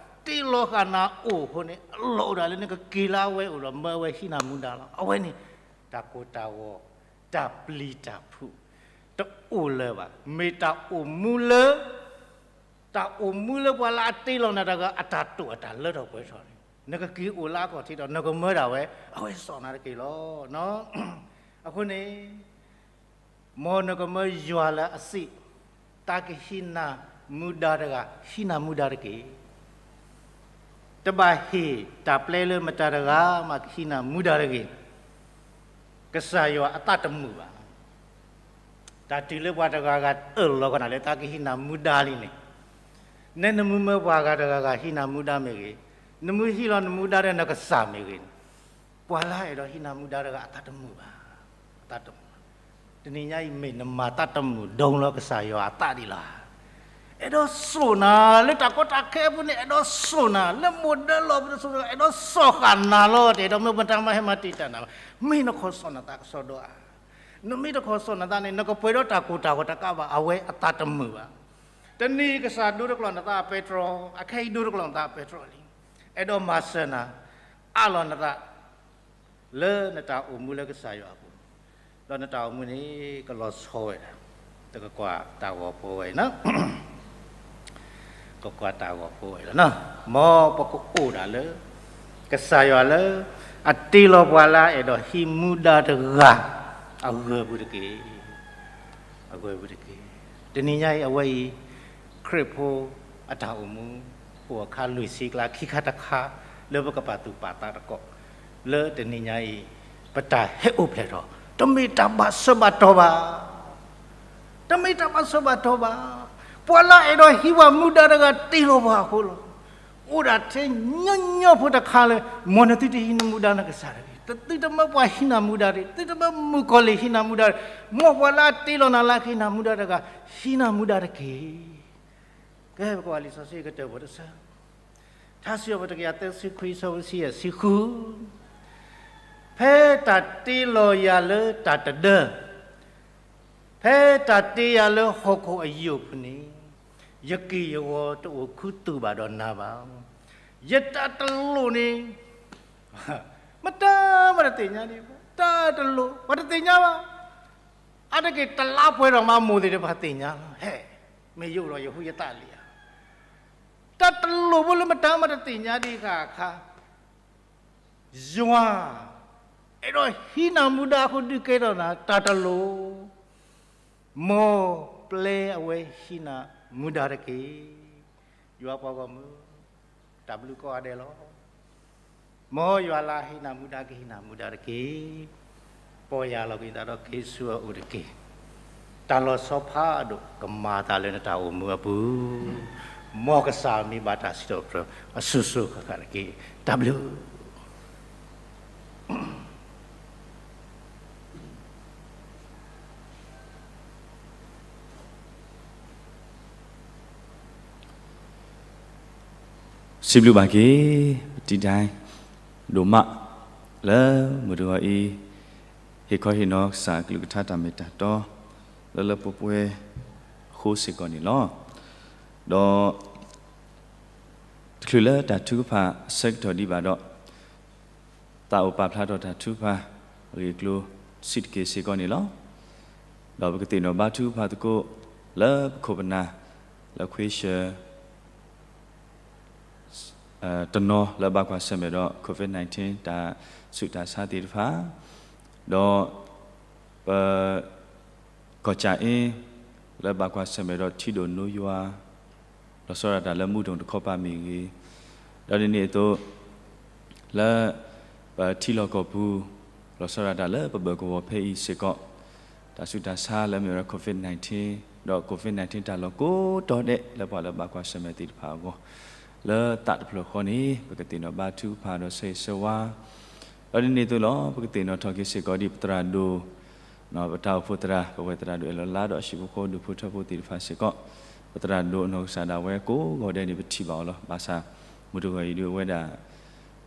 တ့လီၤဃာ်နၤအိၣ်အဃိန့ၣ် အလီၢ်အိၣ်ဒၣ်လၢနကက့ၤလၢအဝဲအိၣ်ဒီး မၢအဝဲဟံးနၤမူဒါလီၤ. အဝဲန့ၣ် တၢ်ကိၢ်တၢ်ဂီၤ, တၢ်ပျံၤတၢ်ဖုး တအိၣ်လၢၤဘၣ်. မ့ၢ်တၢ်အိၣ်မူလၢ တၢ်အိၣ်မူလၢပှၤလၢအတ့လီၤနၤတဂၤ အတၢ်တိာ်အတၢ်လၢထီၣ်ပှဲၤထီၣ်န့ၣ် နကက့ၤအိၣ်လၢအကီၢ်ထံးဒီး နကမၢဒၣ်ဝဲ အဝဲစီၣ်နၤတက့ၢ်လီၤ. အဃိန့ၣ် မ်နကမၢယွၤလၢအစံး, တၢ်ကဟံးနၤမူဒါတဂၤ ဟံးနၤမူဒါတက့ၢ်. တဘၣ်ဟ့ၣ်တၢ်ပျဲလၢမတၤတဂၤမး ကဟံးနၤမူဒါတဂ့ၤ. ကစၢ်ယွၤအသးတမုာ်ဘၣ်. တၢ်တုၤလၢပှၤတဂၤဂၤအၢၣ်လီၤကနၣ်လၢ တၢ်ကဟံးနၤမူဒါလံန့ၣ်, နဲနမုၢ်မၢပှၤဂၤတဂၤဂၤဟံးနၤမူဒါမ့ၢ်ဂ့ၤ, နမုၢ်ဟံးလီၤနမူဒါဒီးနကစၢ်မ့ၢ်ဂ့ၤန့ၣ်, ပှၤလၢအအဲၣ်ဒိးဟံးနၤမူဒါတဂၤ အသးတမုာ်ဘၣ်. အသးတမုာ်. တနံၤညါအံၤ မ့ၢ်နမၤသးတမုာ်ဒိလီၤ ကစၢ်ယွၤအသးဒ်လဲၣ်. အဲၣ်ဒိးစိာ်နၤလၢတၢ်ကီတၢ်ခဲအပူၤန့ၣ်, အဲၣ်ဒိးစိာ်နၤလၢမိၢ်ဒၢလီၢ်ပူၤတစိၤ, အဲၣ်ဒိးစိာ်ဃာ်နၤလီၤ. တအဲၣ်ဒိးမၢပတၢ်မၤဟဲမၤတံာ်တာ်နၤဘၣ်. မ့ၢ်နခီၣ်စိာ်နသးကစီဒီဧါ. နမ့ၢ်တခီၣ်စိာ်နသးန့ၣ် နကပှဲၤဒီးတၢ်ကိၢ်တၢ်ဂီၤတကးဘၣ် အဝဲအသးတမုာ်ဘၣ်. တနံၤကစၢ်ဒိတကျိာ်နသးပဲတြီ, အခဲအံၤဒိတကျိာ်နသးပဲတြီလံ. အဲၣ်ဒိးမၤစၢၤနၤ, အးလီၤနသး လၢနတၢ်အိၣ်မူလၢကစၢ်ယွၤအပူၤ, ဒီးနတၢ်အိၣ်မူန့ၣ် ကလီၤဆီဝဲဒၣ်, တကကွၢ်တၢ်ဂီၤဖိဝဲအံၤ, ကကွၢ်တၢ်ဂီၤဖိဝဲအံၤလီၤ. မ်ပကအိၣ်ဒၣ်လၢ ကစၢ်ယွၤလၢ အတ့လီၤပှၤလၢအအဲၣ်ဒိးဟံးမူဒါတဂၤ အဂၢၢ်ပူၤတက့ၢ်. အဂၢၢ်ပူၤတက့ၢ်. တနံၤညါအံၤ အဝဲအံၤ ခရံာ်ဖိအတၢ်အိၣ်မူ အိၣ်အခါလွံၢ်ဆံကျါ ခံခါတခါ လၢပကပာ်သူၣ်ပာ်သးသကိး လၢတနံၤညါအံၤ ပတၢ်ဟဲအိၣ်ဖျဲၣ်ထီၣ် တမ့ၢ်တၢ်ဘၣ်ဆၢဘၣ်တီၤဘၣ်. တမ့ၢ်တၢ်ဘၣ်ဆၢဘၣ်တီၤဘၣ်. ပှၤလၢအအဲၣ်ဒိးဟံးပှၤမူဒါတဂၤ တ့လီၤပှၤအဃိလီၤ. အိၣ်ဒၣ်ထဲညီညီဖိတခါလၢ မ်နသုတဟံးနမူဒါနကစၢ်တဂ့ၤ, သုတမၢပှၤဟံးနၤမူဒါတဂ့ၤ, သုတမၢမုၣ်ကီၤလံၢ်ဟံးနၤမူဒါတဂ့ၤ, မ်ပှၤလၢအတ့လီၤနၤလၢကဟံးနၤမူဒါတဂၤ ဟံးနၤမူဒါတက့ၢ်. ကဲ ပကွၢ်လံာ်စီဆှံကတၢၢ်ဖိတဆၢ, ထါစံးထီၣ်ပတြၢၤ တကယၤသၢဆံခွံ အဆၢဖိတဆံယဲၢ် တဆံဃု, ဖဲတၢ်တ့လီၤယၤလၢတၢ်တဒၢ, ဖဲတၢ်တ့ယၤလၢဟီၣ်ခိၣ်အယိာ်ပူၤန့ၣ်, ယက့ၢ်ယဂီၤတအိၣ်ခူသူၣ်ဘၣ်ဒီးနၤဘၣ်. ယတၢ်တလိၣ်န့ၣ် မတၤမၤတသ့ၣ်ညါဒံးဘၣ်. တၢ်တလိၣ် ပှၤတသ့ၣ်ညါဘၣ်. အါတက့ၢ်တလါပှဲၤဒီးမး မိၢ်သ့ၣ်တဖၣ်သ့ၣ်ညါလီၤ. ဟဲ, မ့ၢ်ယအိၣ်ဒီးယဟူယသးလံဧါ. တၢ်တလိၣ်ဖိလၢမတၤမၤတသ့ၣ်ညါဒံးဃာ်အခါ, ယွၤ အဲၣ်ဒိးဟံးနၤမူဒါအဃိ ဒုးကဲထီၣ်နၤ တၢ်တလိၣ်, မ်ပျဲအဝဲဟံးနၤမူဒါတက့ၢ်. ယွၤပှၤဂီၢ်မုၢ်, တၢ်ဘျုးကိးဂၤဒဲးလီၤ. မ်ယွၤလၢဟံးနၤမူဒါ ကဟံးနၤမူဒါတက့ၢ်. ပီၢ်ယၢ်လီၤက့ၤသးဒီးက့ၤဆူအအိၣ်တက့ၢ်. တၢ်လီၤဆီဖးဒိၣ်ကမၤအသးလၢနတၢ်အိၣ်မူအပူၤ, မ်ကစၢ်မံၤဘၣ်တၢ်စံးထီၣ်ပတြၢၤအစိၤစိၤဃၣ်ဃၣ်တက့ၢ်. တၢ်ဘျုး စံးဘျုးဘၣ်က့ၤ ပတံၤဒဲး ဒိၣ်မး လၢမုၢ်တဂီၤအံၤ ဟ့ၣ်ခီဟ့ၣ်နီၤကစၢ်အကလုၢ်ကထါတၢ်မ့ၢ်တၢ်တီ လၢလၢပှဲၤပှဲၤအဃိစ့ၢ်ကီးန့ၣ်လီၤ. ဒီး တချုးလၢတၢ်ထုကဖၣ်အဆၢကတီၢ်ဒံးဘၣ်ဒီး သးအိၣ်ပာ်ဖျါထီၣ်တၢ်ထုကဖၣ်အဂ့ၢ်အကျိၤ စံးတက့ၢ်စ့ၢ်ကီးန့ၣ်လီၤ. ဒီးပကသ့ၣ်နီၣ်ဘါထုကဖၣ်သကိး လၢပခိၣ်ပနၢ် လၢခွ့ဆၢ တနီၤလၢဘၣ်ကွၢ်ဆၢၣ်မဲာ်ဒီး COVID nineteen တၢ်ဆူးတၢ်ဆါသ့ၣ်တဖၣ်, ဒီးပ ကီၢ်ကၠၣ်အ့ လၢဘၣ်ကွၢ်ဆၢၣ်မဲာ်ဒီးထံဒိၣ်နိယွၤ, လီၤဆီဒၣ်တၢ်လၢမုၢ်ဒိၣ်တခီပၤမ့ၢ်ဂ့ၤ, ဒီးဒ်န့ၣ်အသိး လၢပထံလီၢ်ကီၢ်ပူၤ လီၤဆီဒၣ်တၢ်လၢပဘၢၣ်ကဝီၤဖဲအံၤစ့ၢ်ကီး တၢ်ဆူးတၢ်ဆါလၢအမ့ၢ်ဝဲဒၣ် COVID nineteen ဒီး COVID nineteen တၢ်လီၢ်ကိးတီၤဒဲးလၢပှၤလၢဘၣ်ကွၢ်ဆၢၣ်မဲာ်သ့ၣ်တဖၣ်အဂီၢ်, လၢသးတဖျၢၣ်ဃီန့ၣ် ပကသ့ၣ်နီၣ်ဘါထုကဖၣ်ဒီးဆၢဂ့ၤဆၢဝါ ဒီးဒ်န့ၣ်အသိးလီၤ ပကသ့ၣ်နီၣ်ထီၣ်က့ၤစ့ၢ်ကီးဒ်ပသရၣ်ဒိၣ် ပတၢ်အိၣ်ဖှိၣ်သရၣ် ပဝဲၢ်သရၣ်ဒိၣ်အဲၣ်လီၤလါဒီး အဟံၣ်ဖိဃီဖိဒူၣ်ဖိထၢဖိသ့ၣ်တဖၣ်စ့ၢ်ကီး, ပသရၣ်ဒိၣ်အနီၢ်ကစၢ်ဒၣ်ဝဲကိးဂီၤဒဲးန့ၣ် ပထံၣ်ဘၣ်အီၤလီၤ. ဘၣ်ဆၣ် မုၢ်တဂီၤအံၤဒုးအဝဲဒၣ်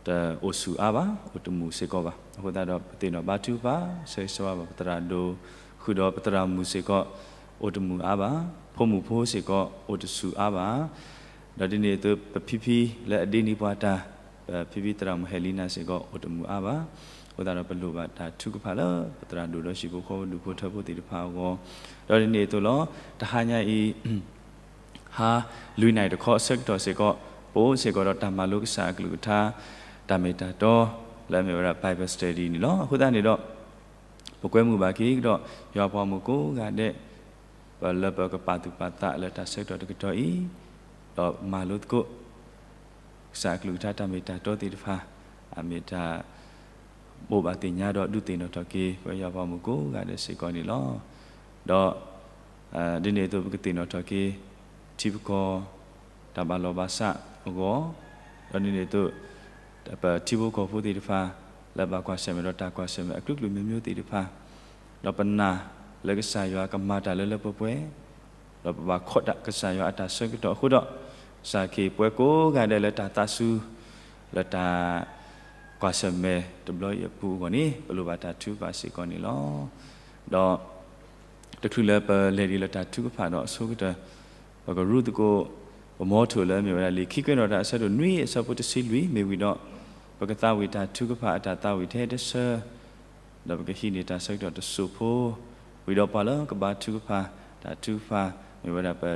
တအိၣ်ဆူၣ်အါဘၣ်, အိၣ်တမုာ်စ့ၢ်ကီးဘၣ်. အဃိသတးဒီး ပသ့ၣ်နီၣ်ဘါထုကဖၣ် ဆၢဂ့ၤဆၢဝါဘၣ်ပသရၣ်ဒိၣ်, ဃုာ်ဒီးပသရၣ်မုၣ်စ့ၢ်ကီး အိၣ်တမုာ်အါဘၣ်, ဖိမုၣ်ဖိစ့ၢ်ကီး အိၣ်တဆူၣ်အါဘၣ် ဒီးဒ်န့ၣ်အသိး ပဖံဖံလၢအဒ့န့ၢ်ပှၤတၢ်, ပဖံဖံသရၣ်မုၣ်ဟဲလံနၤစ့ၢ်ကီး အိၣ်တမုာ်အါဘၣ်. အဃိသတးဒီး ပလိၣ်ဘၣ်တၢ်ထုကဖၣ်လၢ ပသရၣ်ဒိၣ်ဒီးဟံၣ်ဖိဃီဖိဒူၣ်ဖိထၢဖိသ့ၣ်တဖၣ်အဂီၢ်, ဒီးဒ်န့ၣ်အသိးလီၤ တဟါညါအံၤ ဟါလွံၢ်နၣ်ရံၣ်တခီအဆၢကတီၢ်စ့ၢ်ကီး ပအိၣ်စ့ၢ်ကီးဒီးတၢ်မၤလိကစၢ်အကလုၢ်ကထါ တၢ်မ့ၢ်တၢ်တီ လၢအမ့ၢ်ဝဲဒၣ် Bible Study န့ၣ်လီၤ. အဃိသတးန့ၣ်ဒီး ပကွဲမုာ်ဘၣ်က့ၤကဒီး ယွၤပှၤမုၣ်ကိးဂၤဒဲး ပလၢပကပာ်သူၣ်ပာ်သးလၢတၢ်ဆၢကတီၢ်တကတီၢ်အံၤ, ဒီးမၤလိသကိး ကစၢ်အကလုၢ်ကထါတၢ်မ့ၢ်တၢ်တီသ့ၣ်တဖၣ်, အမ့ၢ်တၢ်ဘိးဘၣ်သ့ၣ်ညါဒီးဒုးသ့ၣ်နီၣ်ထီၣ်က့ၤ ပယွၤပှၤမုၣ်ကိးဂၤဒဲးစ့ၢ်ကီးန့ၣ်လီၤ. ဒီး ဒ်န့ၣ်အသိး ပကသ့ၣ်နီၣ်ထီၣ်က့ၤ ထံပကီၢ် တၢ်ဘၣ်လီၤဘၣ်စးအဂီၢ်, ဒီးဒ်န့ၣ်အသိး ပထံဖိကီၢ်ဖိသ့ၣ်တဖၣ် လၢဘၣ်ကွၢ်ဆၢၣ်မဲာ်ဒီးတၢ်ကွၢ်ဆၢၣ်မဲာ်အကလုာ်ကလုာ်မျိုးမျိုးသ့ၣ်တဖၣ်, ဒီးပနာ်လၢကစၢ်ယွၤကမၤတၢ်လၢလၢပှဲၤပှဲၤ, ဒီးပဘၣ်ခိးတၢ်ကစၢ်ယွၤအတၢ်ဆၢကတီၢ်အဃိဒီး, ကစၢ်ခ့ပှၤကိးဂၤဒဲးလၢတၢ်သးစူၤ လၢတၢ်ကွၢ်ဆၢၣ်မဲာ်တဘျီအံၤအပူၤအဂီၢ်န့ၣ် ပလိၣ်ဘၣ်တၢ်ထုကဖၣ်စ့ၢ်ကီးန့ၣ်လီၤ. ဒီး တချုးလၢပလဲၤဒံးလၢတၢ်ထုကဖၣ်ဒီးအဆိကတၢၢ်, ပကရူၢ်သကိး ပမီထိၣ်လၢအမ့ၢ်ဝဲဒၣ်လံာ်ခံကွဲးနီၣ်တၢ်အဆၢဒိၣ်နွံအဆၢဖိတဆံလွံၢ်မ့ၢ်ဝံၤဒီး, ပကသးဝံၣ်တၢ်ထုကဖၣ်အတၢ်သးဝံၣ်ထဲတဆၢ, ဒီးပကဟံးန့ၢ်တၢ်ဆၢကတီၢ်တစိၢ်ဖိ, ဝံၤဒီးပှၤလၢကဘါထုကဖၣ် တၢ်ထုကဖၣ် မ့ၢ်ဝဲဒၣ်ပတံၤ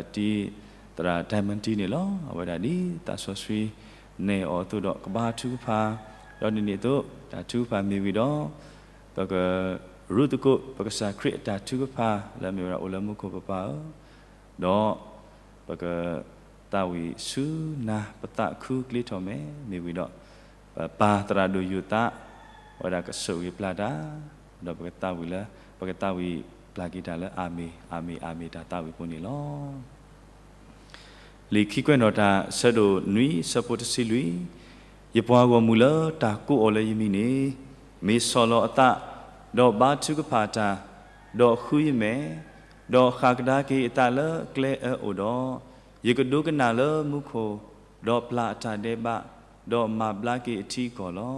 သရၣ် Diamond တံၤန့ၣ်လီၤ. အဝဲဒၣ်ဒ်သးစီဆှံ နဲၣ်အီၤအသိးဒီးကဘါထုကဖၣ်, ဒီးဒ်န့ၣ်အသိး တၢ်ထုကဖၣ်မ့ၢ်ဝံၤဒီး ပကရူၢ်သကိး ပကစၢ်ခရံာ်အတၢ်ထုကဖၣ် လၢအမ့ၢ်ဝဲဒၣ်အိၣ်လၢမူခိၣ်ပပၢ်ဧၢ, ဒီးပကသးဝံၣ်ဆူနၤ ပသးခုကျ့ထီၣ်မဲာ် မ့ၢ်ဝံၤဒီး ပပၢ်သရၣ်ဒိၣ်ယိၤသး အဝဲဒၣ်ကဆိၣ်ဂ့ၤပျၢ်တၢ်, ဒီးပကသးဝံၣ်လၢ ပကသးဝံၣ်ပျၢ်က့ၤတၢ်လၢအၤမ့ၣ် အၤမ့ၣ် အၤမ့ၣ်တၢ်သးဝံၣ်ဖိန့ၣ်လီၤ. လံာ်ခံကွဲးနီၣ်တၢ် ဆၢဒိၣ်နွံ ဆၢဖိတဆံလွံၢ်, ယပှၤဂီၢ်မုၢ်လၢတၢ်ကိးအီၤလၢယမံၤန့ၣ်, မ့ၢ်ဆီၣ်လီၤအသး, ဒီးဘါထုကဖၣ်တၢ်, ဒီးဃုယမဲာ်, ဒီးဃၣ်ကဒါက့ၤအသးလၢကျဲအၢအိၣ်ဒီး, ယကဒိကနၣ်လၢမူခိၣ်, ဒီးပျၢ်အတၢ်ဒဲးဘး, ဒီးမၤဘျါက့ၤအထံအကီၢ်လီၤ.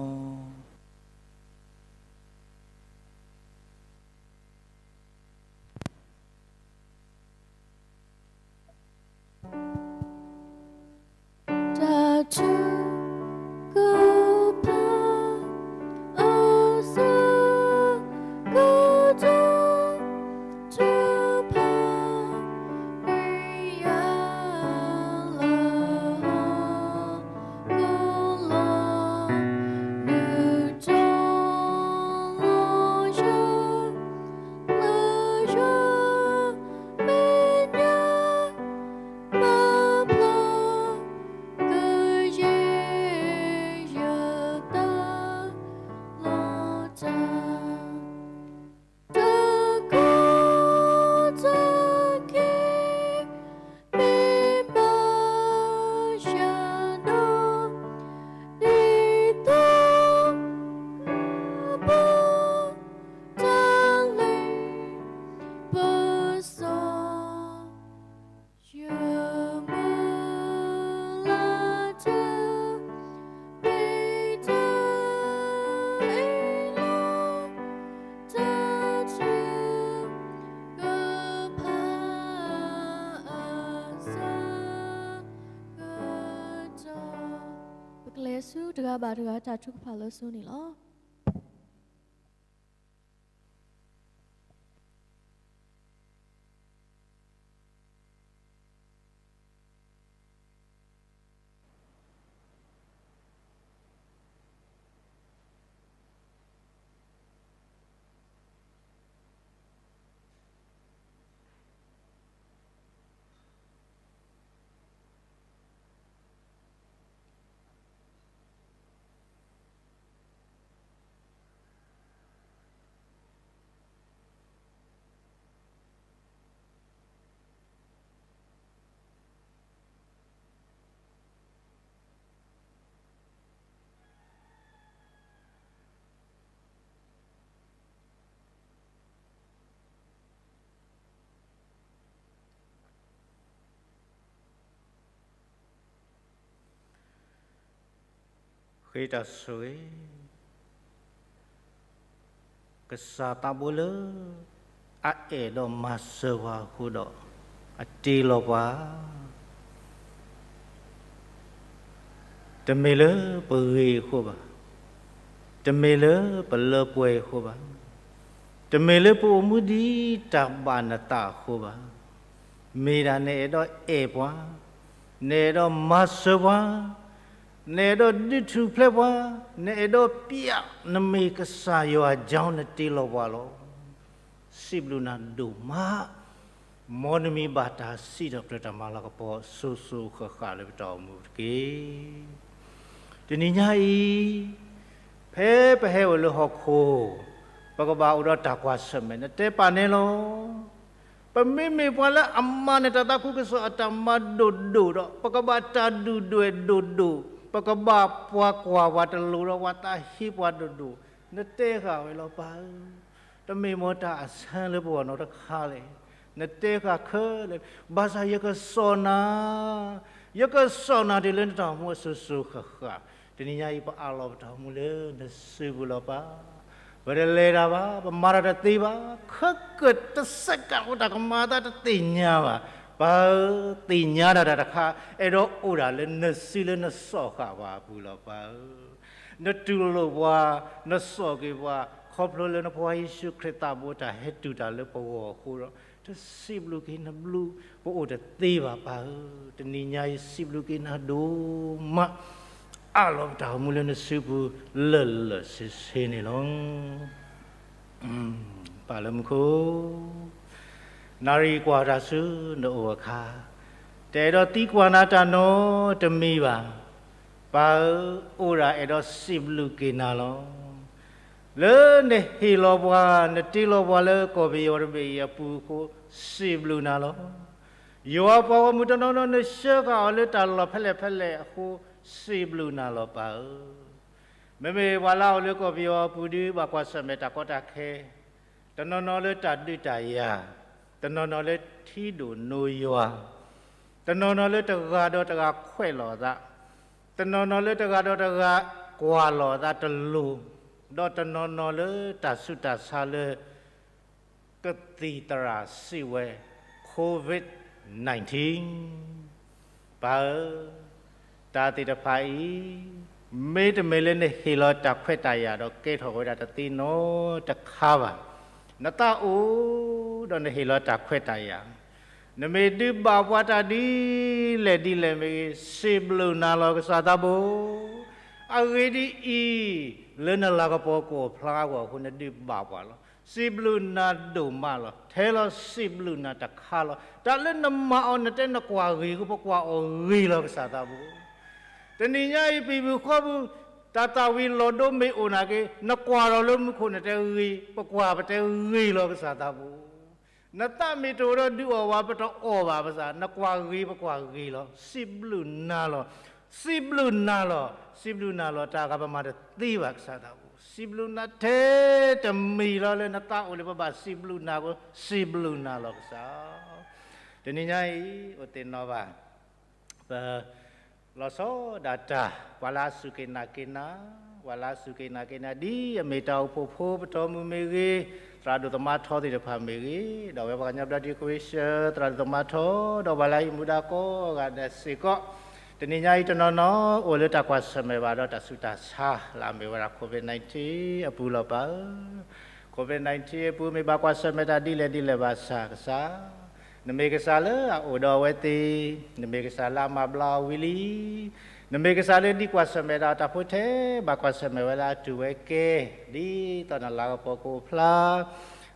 တၢ်ထုကဖၣ် အဆၢကတီၢ် ထုကဖၣ် ဝံယၤလီၤ ကိၣ်လီၤ နုာ်ထီၣ်လီၤယၤ လၢယွၤမဲာ်ညါ ပာ်ဖျါ ကယဲၢ်ယသးလီၤတၢ် တၢ်ကိးတၢ်ဂီၤ မ့ၢ်ဘၣ်ယၤဒီး ဒ်သိးကဘၣ် တၢ်လၢပစီ ယမုၢ်လၢ်တၢ် မ့ၢ်တၢ်အ့ၣ်လိာ် တၢ်ထုကဖၣ်အဆၢကတီၢ် ပကလဲၤဆူတဂၤဘၣ်တဂၤတၢ်ထုကဖၣ်လၢစိၤန့ၣ်လီၤ. ဃ့တၢ်ဆိၣ်ဂ့ၤ, ကစၢ်သးဘိလၢ အအဲၣ်ဒိးမၤစၢၤပှၤအဃိဒီး အတ့လီၤပှၤ, တမ့ၢ်လၢပဂ့ၤအဃိဘၣ်, တမ့ၢ်လၢပလၢပှဲၤအဃိဘၣ်, တမ့ၢ်လၢပအိၣ်မူဒ်တၢ်ဘၣ်နသးအဃိဘၣ်. မ့ၢ်ဒၣ်နအဲၣ်ဒိးအဲၣ်ပှၤ, နအဲၣ်ဒိးမၤစၢၤပှၤ, နအဲၣ်ဒိးဒုးထူၣ်ဖျဲးပှၤ, နအဲၣ်ဒိးပျးနမ့ၢ်ကစၢ်ယွၤအကြောင်း နတ့လီၤပှၤလီၤ. စံးဘျုးနၤဒိၣ်မး, မ်နမံၤဘၣ်တၢ်စံးထီၣ်ပတြၢၤတၢ်မၤလၤကပီၤ စိၤစိၤဃၣ်ဃၣ်လၢပတၢ်အိၣ်မူတက့ၢ်. တနံၤညါအံၤ, ဖဲပဟဲအိၣ်လၢဟီၣ်ခိၣ်, ပကဘၣ်အိၣ်ဒီးတၢ်ကွၢ်ဆၢၣ်မဲာ် နတဲပာ်နဲလီၤ. ပမ့မ့ၢ်ပှၤလၢအမၤနတၢ်သးခုကစီၣ်အတၢ်မၤဒိၣ်ဒိၣ်ဒီး ပကဘၣ်တၢ်ဒုၣ်ဒွဲၣ်ဒိၣ်ဒိၣ်, ပကဘၣ်ပှၤကွၢ်ပှၤတလိၤဒီး ပှၤသးဟ့ပှၤဒိၣ်ဒိၣ်, နတဲဃာ်ဝဲလီၤပၢ်ဧၢ. တမ့ၢ်မ့ၢ်တၢ်အဆၢလၢပဂီၢ်နီတခါလဲၣ်, နတဲဃာ်ခဲလၢာ်, ဘၣ်ဆၣ်ယကစီၣ်နၤ, ယကစီၣ်နၤတုၤလၢနတၢ်အိၣ်မူအစိၤစိၤဃၣ်ဃၣ်, တနံၤညါအံၤပအးလီၤပတၢ်အိၣ်မူလၢနစုပူၤလီၤပၢ်. ပတလဲၤတၢ်ဘၣ်, ပမၤတၢ်တသ့ဘၣ်, ခဲကတစဲးကးအိၣ်တၢ်ကမၤအသးတသ့ၣ်ညါဘၣ်. ပၢ်ဧၢ, သ့ၣ်ညါတၢ်တၢ်တခါ, အဲၣ်ဒိးအိၣ်ဒၣ်လၢနစုလၢနစီၣ်ဃာ်ပှၤအပူၤလီၤပၢ်ဧၢ. နတူၢ်လိာ်ပှၤ, နစိာ်က့ၤပှၤ, ခီဖျိလၢနဖိယ့ၣ်ၡူးခရံာ်သးဘိတၢ်ဟဲတူၢ်တၢ်လၢပဂီၢ်အဃိဒီး, တစံးဘျုးက့ၤနဘျုး, ပအိၣ်တသ့ဘၣ်ပၢ်ဧၢ. တနံၤညါအံၤစံးဘျုးက့ၤနၤဒိၣ်မး, အးလီၤပတၢ်အိၣ်မူလၢနစုပူၤလၢာ်လၢာ်ဆ့ဆ့န့ၣ်လီၤ. ပၢ်လၢမူခိၣ်, နၣ်ရံၣ်ကွၢ်တၢ်ဆူနအိၣ်အခါ, တအဲၣ်ဒိးသံကွၢ်နၤတၢ်နီတမံၤဘၣ်. ပၢ်ဧၢ, အိၣ်ဒၣ်အဲၣ်ဒိးစံးဘျုးက့ၤနၤလီၤ. လၢနဟ့ၣ်လီၤပှၤ, နတ့လီၤပှၤလၢကီၢ်ပယီၤတဘ့ၣ်အံၤအပူၤအဃိ, စံးဘျုးနၤလီၤ. ယွၤပှၤဂီၢ်မုၢ်တနီၤနီၤ နဆှၢဃာ်အီၤလၢတၢ်လီၢ်ဖဲလဲၣ်ဖဲလဲၣ်အဃိ, စံးဘျုးနၤလီၤပၢ်ဧၢ. မ့မ့ၢ်ပှၤလၢအအိၣ်လၢကီၢ်ပယီၤအပူၤဒီး ဘၣ်ကွၢ်ဆၢၣ်မဲာ်တၢ်ကီတၢ်ခဲ, တနီၤနီၤလၢတၢ်ဒုးတၢ်ယၤ, တနီၤနီၤလၢထံဒိၣ်နိယွၤ, တနီၤနီၤလၢတဂၤဒီးတဂၤခွဲးလိာ်သး, တနီၤနီၤလၢတဂၤဒီးတဂၤကွၢ်လိာ်သးတလိၤ, ဒီးတနီၤနီၤလၢတၢ်ဆူးတၢ်ဆါလၢ ကသံၣ်သရၣ်စံးဝဲ COVID nineteen, ပၢ်ဧၢ, တၢ်သ့ၣ်တဖၣ်အံၤ, မ့တမ့ၢ်လၢနဟ့ၣ်လီၤတၢ်ခွဲးတၢ်ယာ်ဒီးကဲထီၣ်ဝဲဒၣ်တသ့နီတခါဘၣ်. နသးအိၣ်ဒီးနဟ့ၣ်လီၤတၢ်ခွဲးတၢ်ယာ်, နမ့ၢ်ဒုးဘၣ်ပှၤတၢ်ဒ်လဲၣ်ဒ်လဲၣ်မ့ၢ်ဂ့ၤ, စံးဘျုးနၤလီၤကစၢ်သးဘိ. အဂ့ၢ်ဒ်အံၤ, လၢနလၤကပီၤကအိၣ်ဖျါအဂီၢ်အဃိ နဒုးဘၣ်ပှၤလီၤ. စံးဘျုးနၤဒိၣ်မးလီၤ. ထဲလီၤစံးဘျုးနၤတခါလီၤ. တၢ်လၢနမၤအီၤနတဲနကွၢ်ဂ့ၤအဃိ ပကွၢ်အီၤဂ့ၤလီၤကစၢ်သးဘိ. တနံၤညါအံၤပံၤဘုၣ်ဃီဘုၣ်, တၢ်သၣ်ဝံၤလီၤဒိမ့ၢ်အိၣ်နာ်က့, နကွၢ်ဒီးလၢမူခိၣ်နတဲဂ့ၤ, ပကွၢ်ပတဲဂ့ၤလီၤကစၢ်သးဘိ. နသးမ့ၢ်တအိၣ်ဒီးဒုးအီၣ်ဝဲ ပတအီၣ်ဘၣ်ဘၣ်ဆၣ်, နကွၢ်ဂ့ၤပကွၢ်ဂ့ၤလီၤ. စံးဘျုးနၤလီၤ. စံးဘျုးနၤလီၤ. စံးဘျုးနၤလီၤ. တၢ်ဂၤပမၤတသ့ဘၣ်ကစၢ်သးဘိ. စံးဘျုးနၤထဲတမံၤလီၤ. လၢနသးအိၣ်လၢပဘၣ်စံးဘျုးနၤအဃိ, စံးဘျုးနၤလီၤကစၢ်. တနံၤညါအံၤ, အိၣ်သ့ၣ်နီၣ်ဘၣ် ပလီၤဆီဒၣ်တၢ်, ပှၤလၢအစူၢ်က့ၤနာ်က့ၤနၤ, ပှၤလၢအစူၢ်က့ၤနာ်က့ၤနၤ ဒ်အမ့ၢ်တၢ်အိၣ်ဖှိၣ်ဖိပတီၢ်မုၢ်မ့ၢ်ဂ့ၤ, သရၣ်ဒိၣ်သမါထီသ့ၣ်တဖၣ်မ့ၢ်ဂ့ၤ, ဒီးဝဲပှၤကညီဘျၢထံခဝ့ၡၢၣ် သရၣ်ဒိၣ်သမါထီ, ဒီးပှၤလၢအဟံးမူဒါကိးဂၤဒဲးစ့ၢ်ကီး, တနံၤညါအံၤတနီၤနီၤ အိၣ်လၢတၢ်ကွၢ်ဆၢၣ်မဲာ်ဘၣ်ဒီးတၢ်ဆူးတၢ်ဆါ လၢအမ့ၢ်ဝဲဒၣ် COVID nineteen အပူၤလီၤပၢ်ဧၢ. COVID nineteen အပူၤ မ့ၢ်ဘၣ်ကွၢ်ဆၢၣ်မဲာ်တၢ်ဒ်လဲၣ်ဒ်လဲၣ်ဘၣ်ဆၣ်ကစၢ်, နမ့ၢ်ကစၢ်လၢအအိၣ်ဒီးအဝဲသ့ၣ်, နမ့ၢ်ကစၢ်လၢအမၤဘျါအီၤဝံၤလံ, နမ့ၢ်ကစၢ်လၢဒုးကွၢ်ဆၢၣ်မဲာ်ဒီးတၢ်ဖိထဲ ဘၣ်ကွၢ်ဆၢၣ်မဲာ်ဝဲလၢအတူၢ်ဝဲကဲ, ဒ်သိးနလၤကပီၤကအိၣ်ဖျါ,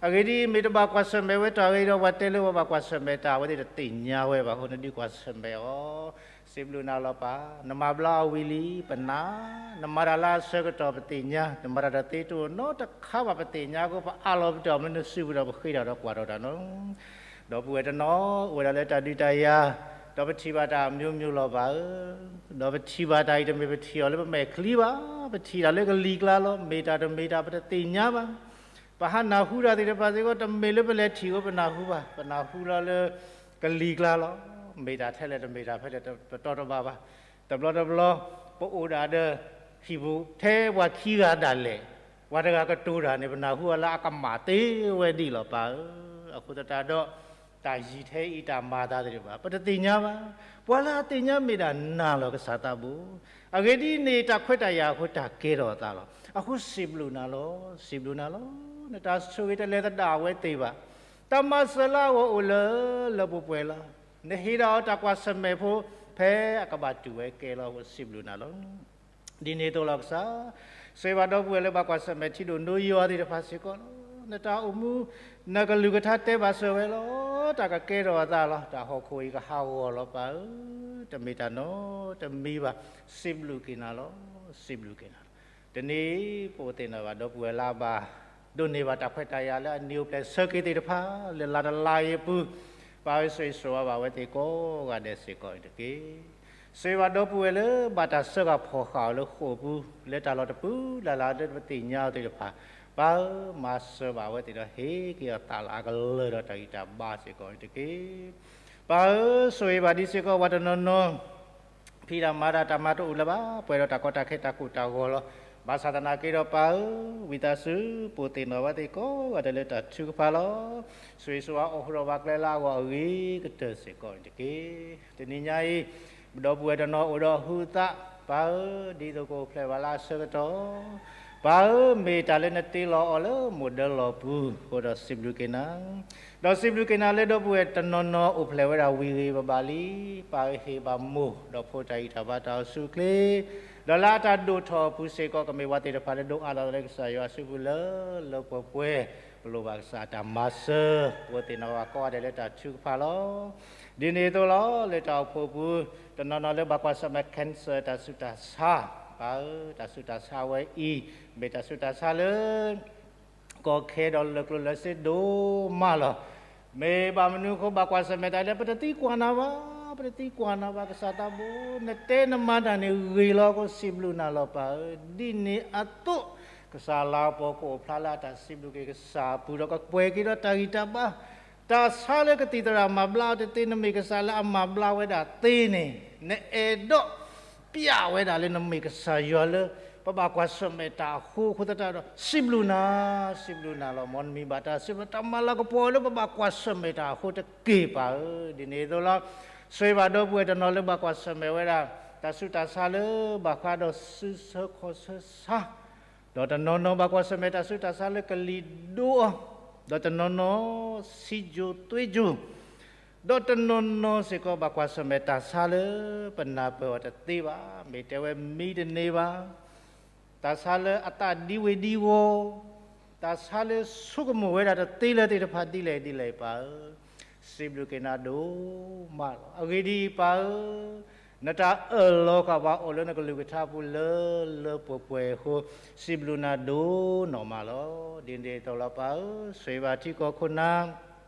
အဂ့ၢ်ဒ်အံၤ, မ့ၢ်တဘၣ်ကွၢ်ဆၢၣ်မဲာ်ဝဲတၢ်အဂ့ၢ်ဒီး ပှၤတဲလၢပဘၣ်ကွၢ်ဆၢၣ်မဲာ်တၢ် အဝဲသ့ၣ်တသ့ၣ်ညါဝဲဘၣ်အဃိ နဒုးကွၢ်ဆၢၣ်မဲာ်အီၤ စံးဘျုးနၤလီၤပၢ်, နမၤဘျါအီၤဝံၤလံ, ပနာ်, နမၤတၢ်လၢအဆၢကတီၢ်ပသ့ၣ်ညါ, နမၤတၢ်တသ့တအိၣ်နီတခါဘၣ်ပသ့ၣ်ညါအဃိ ပအးလီၤပတၢ်အိၣ်မူလၢနစုပူၤဒီးပဃ့တၢ်ဒီးကွၢ်ထီၣ်တၢ်နီၤ. ဒီပုၢ်ဝဲၢ်တနီၤ အိၣ်ဝဲဒၣ်လၢတၢ်ဒုးတၢ်ယၤ, ဒီးပထံၣ်ဘၣ်တၢ်အမျိုးမျိုးလီၤပၢ်ဧၢ, ဒီးပထံၣ်ဘၣ်တၢ်အံၤတမ့ၢ်ပထံၣ်အီၤလၢပမဲာ်ချံဘၣ်, ပထံၣ်တၢ်လၢကလံၤကျါလီၤ, မ့ၢ်တၢ်တမ့ၢ်တၢ်ပတသ့ၣ်ညါဘၣ်. ပဟးနၢ်ဟူတၢ်သ့ၣ်တဖၣ်စ့ၢ်ကီး တမ့ၢ်လၢပလဲၤထံၣ်အဃိပနၢ်ဟူဘၣ်, ပနၢ်ဟူလီၤလၢကလံၤကျါလီၤ, မ့ၢ်တၢ်ထဲလဲၣ်တမ့ၢ်တၢ်ဖဲလဲၣ် ပတီတဘၣ်ဘၣ်. တဘျီတဘျီ ပအိၣ်ဒၣ်ဒီး ဟံၣ်ပူၤထဲပှၤခံဂၤဒၣ်လဲာ်, ပှၤတဂၤကတိၤတၢ်န့ၣ် ပနၢ်ဟူအီၤလၢအကမၣ်သ့ဝဲဒၣ်လီၤပၢ်ဧၢ. အဃိသတးဒီး တၢ်ယံၤထဲအံၤတၢ်မၤအသးသ့ၣ်တဖၣ် ပတသ့ၣ်ညါဘၣ်. ပှၤလၢအသ့ၣ်ညါမ့ၢ်ဒၣ်နၤလီၤ ကစၢ်သးဘိ. အဂ့ၢ်ဒ်အံၤန့ၣ် တၢ်ခွဲးတၢ်ယာ်အဃိ တၢ်ကဲထီၣ်အသးလီၤ. အဃိစံးဘျုးနၤလီၤ, စံးဘျုးနၤလီၤ. နတၢ်ဆိၣ်ဂ့ၤတလဲၤသဒၣ်အဝဲသ့ၣ်ဘၣ်. တၢ်မၤစၢၤလၢအဂီၢ်အိၣ်လၢလၢပှဲၤပှဲၤလီၤ. နဟ့ၣ်ဒၣ်အီၤတၢ်ကွၢ်ဆၢၣ်မဲာ်ဖိ ဖဲအကဘၣ်တူၢ်ဝဲကဲလီၤအဃိ စံးဘျုးနၤလီၤ. ဒ်န့ၣ်အသိးလီၤကစၢ်, ဆိၣ်ဂ့ၤဘၣ်ဒီပုၢ်ဝဲၢ်လၢဘၣ်ကွၢ်ဆၢၣ်မဲာ်ထံဒိၣ်နိယွၤသ့ၣ်တဖၣ်စ့ၢ်ကီးလီၤ. နတၢ်အိၣ်မူ နကလုၢ်ကထါတဲဘၣ်စၢၤဝဲလီၤ. တၢ်ကကဲထီၣ်အသးလီၤ. တၢ်ဟီၣ်ခိၣ်အံၤကဟးဂီၤလီၤပၢ်ဧၢ, တမ့ၢ်တၢ်နီတမံၤဘၣ်. စံးဘျုးက့ၤနၤလီၤ, စံးဘျုးက့ၤနၤလီၤ. တနံၤအံၤ ပအိၣ်သ့ၣ်နီၣ်ဘၣ်ဒီပုၢ်ဝဲၢ်လၢအဘၣ် ဒိးန့ၢ်ဘၣ်တၢ်ခွဲးတၢ်ယာ်လၢအနံၤအိၣ်ဖျဲၣ်ဆၢက့ၤသ့ၣ်တဖၣ် လၢလါတလါအံၤအပူၤ, ပၢ်ဧၢ ဆိၣ်ဂ့ၤဆိၣ်ဝါဘၣ်ဝဲသ့ၣ်ကိးဂၤဒဲးစ့ၢ်ကီးအံၤတက့ၢ်. ဆိၣ်ဂ့ၤဘၣ်ဒီပုၢ်ဝဲၢ်လၢဘၣ်တၢ်စၢဃာ်ဖီၣ်ဃာ်အီၤလၢဃိာ်ပူၤ လၢတၢ်လီၢ်တပူၤလၢ်လၢ်လၢပသ့ၣ်ညါအီၤသ့ၣ်တဖၣ်, ပၢ်ဧၢ မၤစၢၤဘၣ်ဝဲသ့ၣ်ဒီးဟ့ၣ်က့ၤအီၤသးလၢအကလၢၢ်ဒီးတၢ်ဂံၢ်တၢ်ဘါစ့ၢ်ကီးအံၤတက့ၢ်. ပၢ်ဧၢ ဆိၣ်ဂ့ၤဘၣ်ဒ်စ့ၢ်ကီးပှၤတနီၤနီၤ ဖံးတၢ်မၤတၢ် တၢ်မၤတအိၣ်လၢၤဘၣ်, ပှဲၤဒီးတၢ်ကီတၢ်ခဲတၢ်ကိၢ်တၢ်ဂီၤလီၤ. ဘၣ်ဆၣ်သနာ်က့ဒီးပၢ်ဧၢ, ဝံသးစူၤ ပအိၣ်သ့ၣ်နီၣ်ဝဲသ့ၣ်ကိးဂၤဒဲးလၢတၢ်ထုကဖၣ်လီၤ. ဆိၣ်ဂ့ၤဆိၣ်ဝါအိၣ်ဃုာ်ဒီးပှၤကျဲလၢအဂီၢ်အဂ့ၤကတၢၢ်စ့ၢ်ကီးန့ၣ်တက့ၢ်. တနံၤညါအံၤ ပဒီပုၢ်ဝဲၢ်တနီၤအိၣ်ဒီးအဟုးအသး, ပၢ်ဧၢ, ဒ်သိးကအိၣ်ဖျဲၣ်ဘၣ်လၢအဆၢကတီၢ် ပၢ်ဧၢ, မ့ၢ်တၢ်လၢနတ့လီၤအီၤလၢမိၢ်ဒၢလီၢ်ပူၤအဃိဒီးစံးဘျုးက့ၤနၤ, ဒီးစံးဘျုးက့ၤနၤလၢဒီပုၢ်ဝဲၢ်တနီၤနီၤ အိၣ်ဖျဲၣ်ဝဲဒၣ်ဝံၤဂ့ၤဘၣ်ဘၣ်လံ, ပၢ်ဧၢ ဟ့ၣ်ဘၣ်မိၢ်ဒီးဖိတၢ်ဂံၢ်တၢ်ဘါတၢ်အိၣ်ဆူၣ်အိၣ်ချ့, ဒီးလၢအတၢ်ဒိၣ်ထီၣ်အပူၤစ့ၢ်ကီး ကမ့ၢ်ပှၤသ့ၣ်တဖၣ်လၢဒိးအးလီၤလၢကစၢ်ယွၤအစုပူၤလၢလၢပှဲၤပှဲၤ, ပလိၣ်ဘၣ်ကစၢ်အတၢ်မၤစၢၤ, ပအိၣ်သ့ၣ်နီၣ်ဘၣ်ကိးဂၤဒဲးလၢတၢ်ထုကဖၣ်လီၤ. ဒ်န့ၣ်အသိးလီၤ, လၢတၢ်အိၣ်ဖှိၣ်အပူၤ, တနီၤနီၤလၢဘၣ်ကွၢ်ဆၢၣ်မဲာ် cancer တၢ်ဆူးတၢ်ဆါ, ပၢ်ဧၢ, တၢ်ဆူးတၢ်ဆါဝဲအံၤ, မ့ၢ်တၢ်ဆူးတၢ်ဆါလၢ ကီခဲဒီးလၢာ်ကျိၣ်လၢာ်စ့ဒိၣ်မးလီၤ. မ့ၢ်ဘၣ်မနုၤအဃိဘၣ်ကွၢ်ဆၢၣ်မဲာ်တၢ်လဲၣ်, ပတသံကွၢ်နၤဘၣ်, ပတသံကွၢ်နၤဘၣ် ကစၢ်သးဘိ, နတဲနမၤတၢ်န့ၣ်ဂ့ၤလီၤအဃိ စံးဘျုးနၤလီၤပၢ်ဧၢ. ဒ်န့ၣ်အသိး, ကစၢ်လၤကပီၤကအိၣ်ဖျါလၢအတၢ်စံးဘျုးက့ၤကစၢ်အပူၤဒီးကပှဲၤက့ၤဒီးတၢ်ဂံၢ်တၢ်ဘါ, တၢ်ဆါလၢကသံၣ်သရၣ်မၤဘျါအီၤတသ့ နမ့ၢ်ကစၢ်လၢအမၤဘျါဝဲဒၣ်သ့န့ၣ်, နအဲၣ်ဒိး ပျးဝဲဒၣ်လၢနမ့ၢ်ကစၢ်ယွၤလၢ ပဘၣ်ကွၢ်ဆၢၣ်မဲာ်တၢ်အဃိအဃိသတးဒီး စံးဘျုးနၤ, စံးဘျုးနၤလီၤ. မ်နမံၤဘၣ်တၢ်စံးဘျုး တၢ်မၤလၤကပီၤလၢပဘၣ်ကွၢ်ဆၢၣ်မဲာ်တၢ်အဃိတက့ၢ်ပၢ်ဧၢ. ဒ်န့ၣ်အသိးလီၤ, ဆိၣ်ဂ့ၤဘၣ်ဒီပုၢ်ဝဲၢ်တနီၤလၢဘၣ်ကွၢ်ဆၢၣ်မဲာ်ဝဲဒၣ် တၢ်ဆူးတၢ်ဆါလၢဘၣ်ဃးဒီးစုဆၢခီၣ်ဆၢဆါ ဒီးတနီၤနီၤဘၣ်ကွၢ်ဆၢၣ်မဲာ်တၢ်ဆူးတၢ်ဆါလၢကလံၤဒိအီၤ, ဒီးတနီၤနီၤ ဆံးကိၤသွံးကိၤ, ဒီးတနီၤနီၤစ့ၢ်ကီးဘၣ်ကွၢ်ဆၢၣ်မဲာ်တၢ်ဆါလၢပနၢ်ပၢၢ်အီၤတသ့ဘၣ်, မ့ၢ်တဲဝဲမံတန့ၢ်ဘၣ်, တၢ်ဆါလၢအသးဒံဝ့ၤဒံဝီၤ, တၢ်ဆါလၢဆိကမိၣ်ဝဲဒၣ်တသ့လၢသ့ၣ်တဖၣ်ဒ်လဲၣ်ဒ်လဲၣ်ပၢ်ဧၢ, စံးဘျုးက့ၤနၤဒိၣ်မးလီၤ. အဂ့ၢ်ဒ်အံၤပၢ်ဧၢ, နတၢ်အၢၣ်လီၤဃာ်ပှၤအိၣ်လၢနကလုၢ်ကထါပူၤလၢလၢပှဲၤပှဲၤအဃိ, စံးဘျုးနၤဒိၣ်နီၢ်မးလီၤ. ဒ်န့ၣ်အသိးလီၤပၢ်ဧၢ, ဆိၣ်ဂ့ၤဘၣ်ထံကီၢ်ခိၣ်နၢ်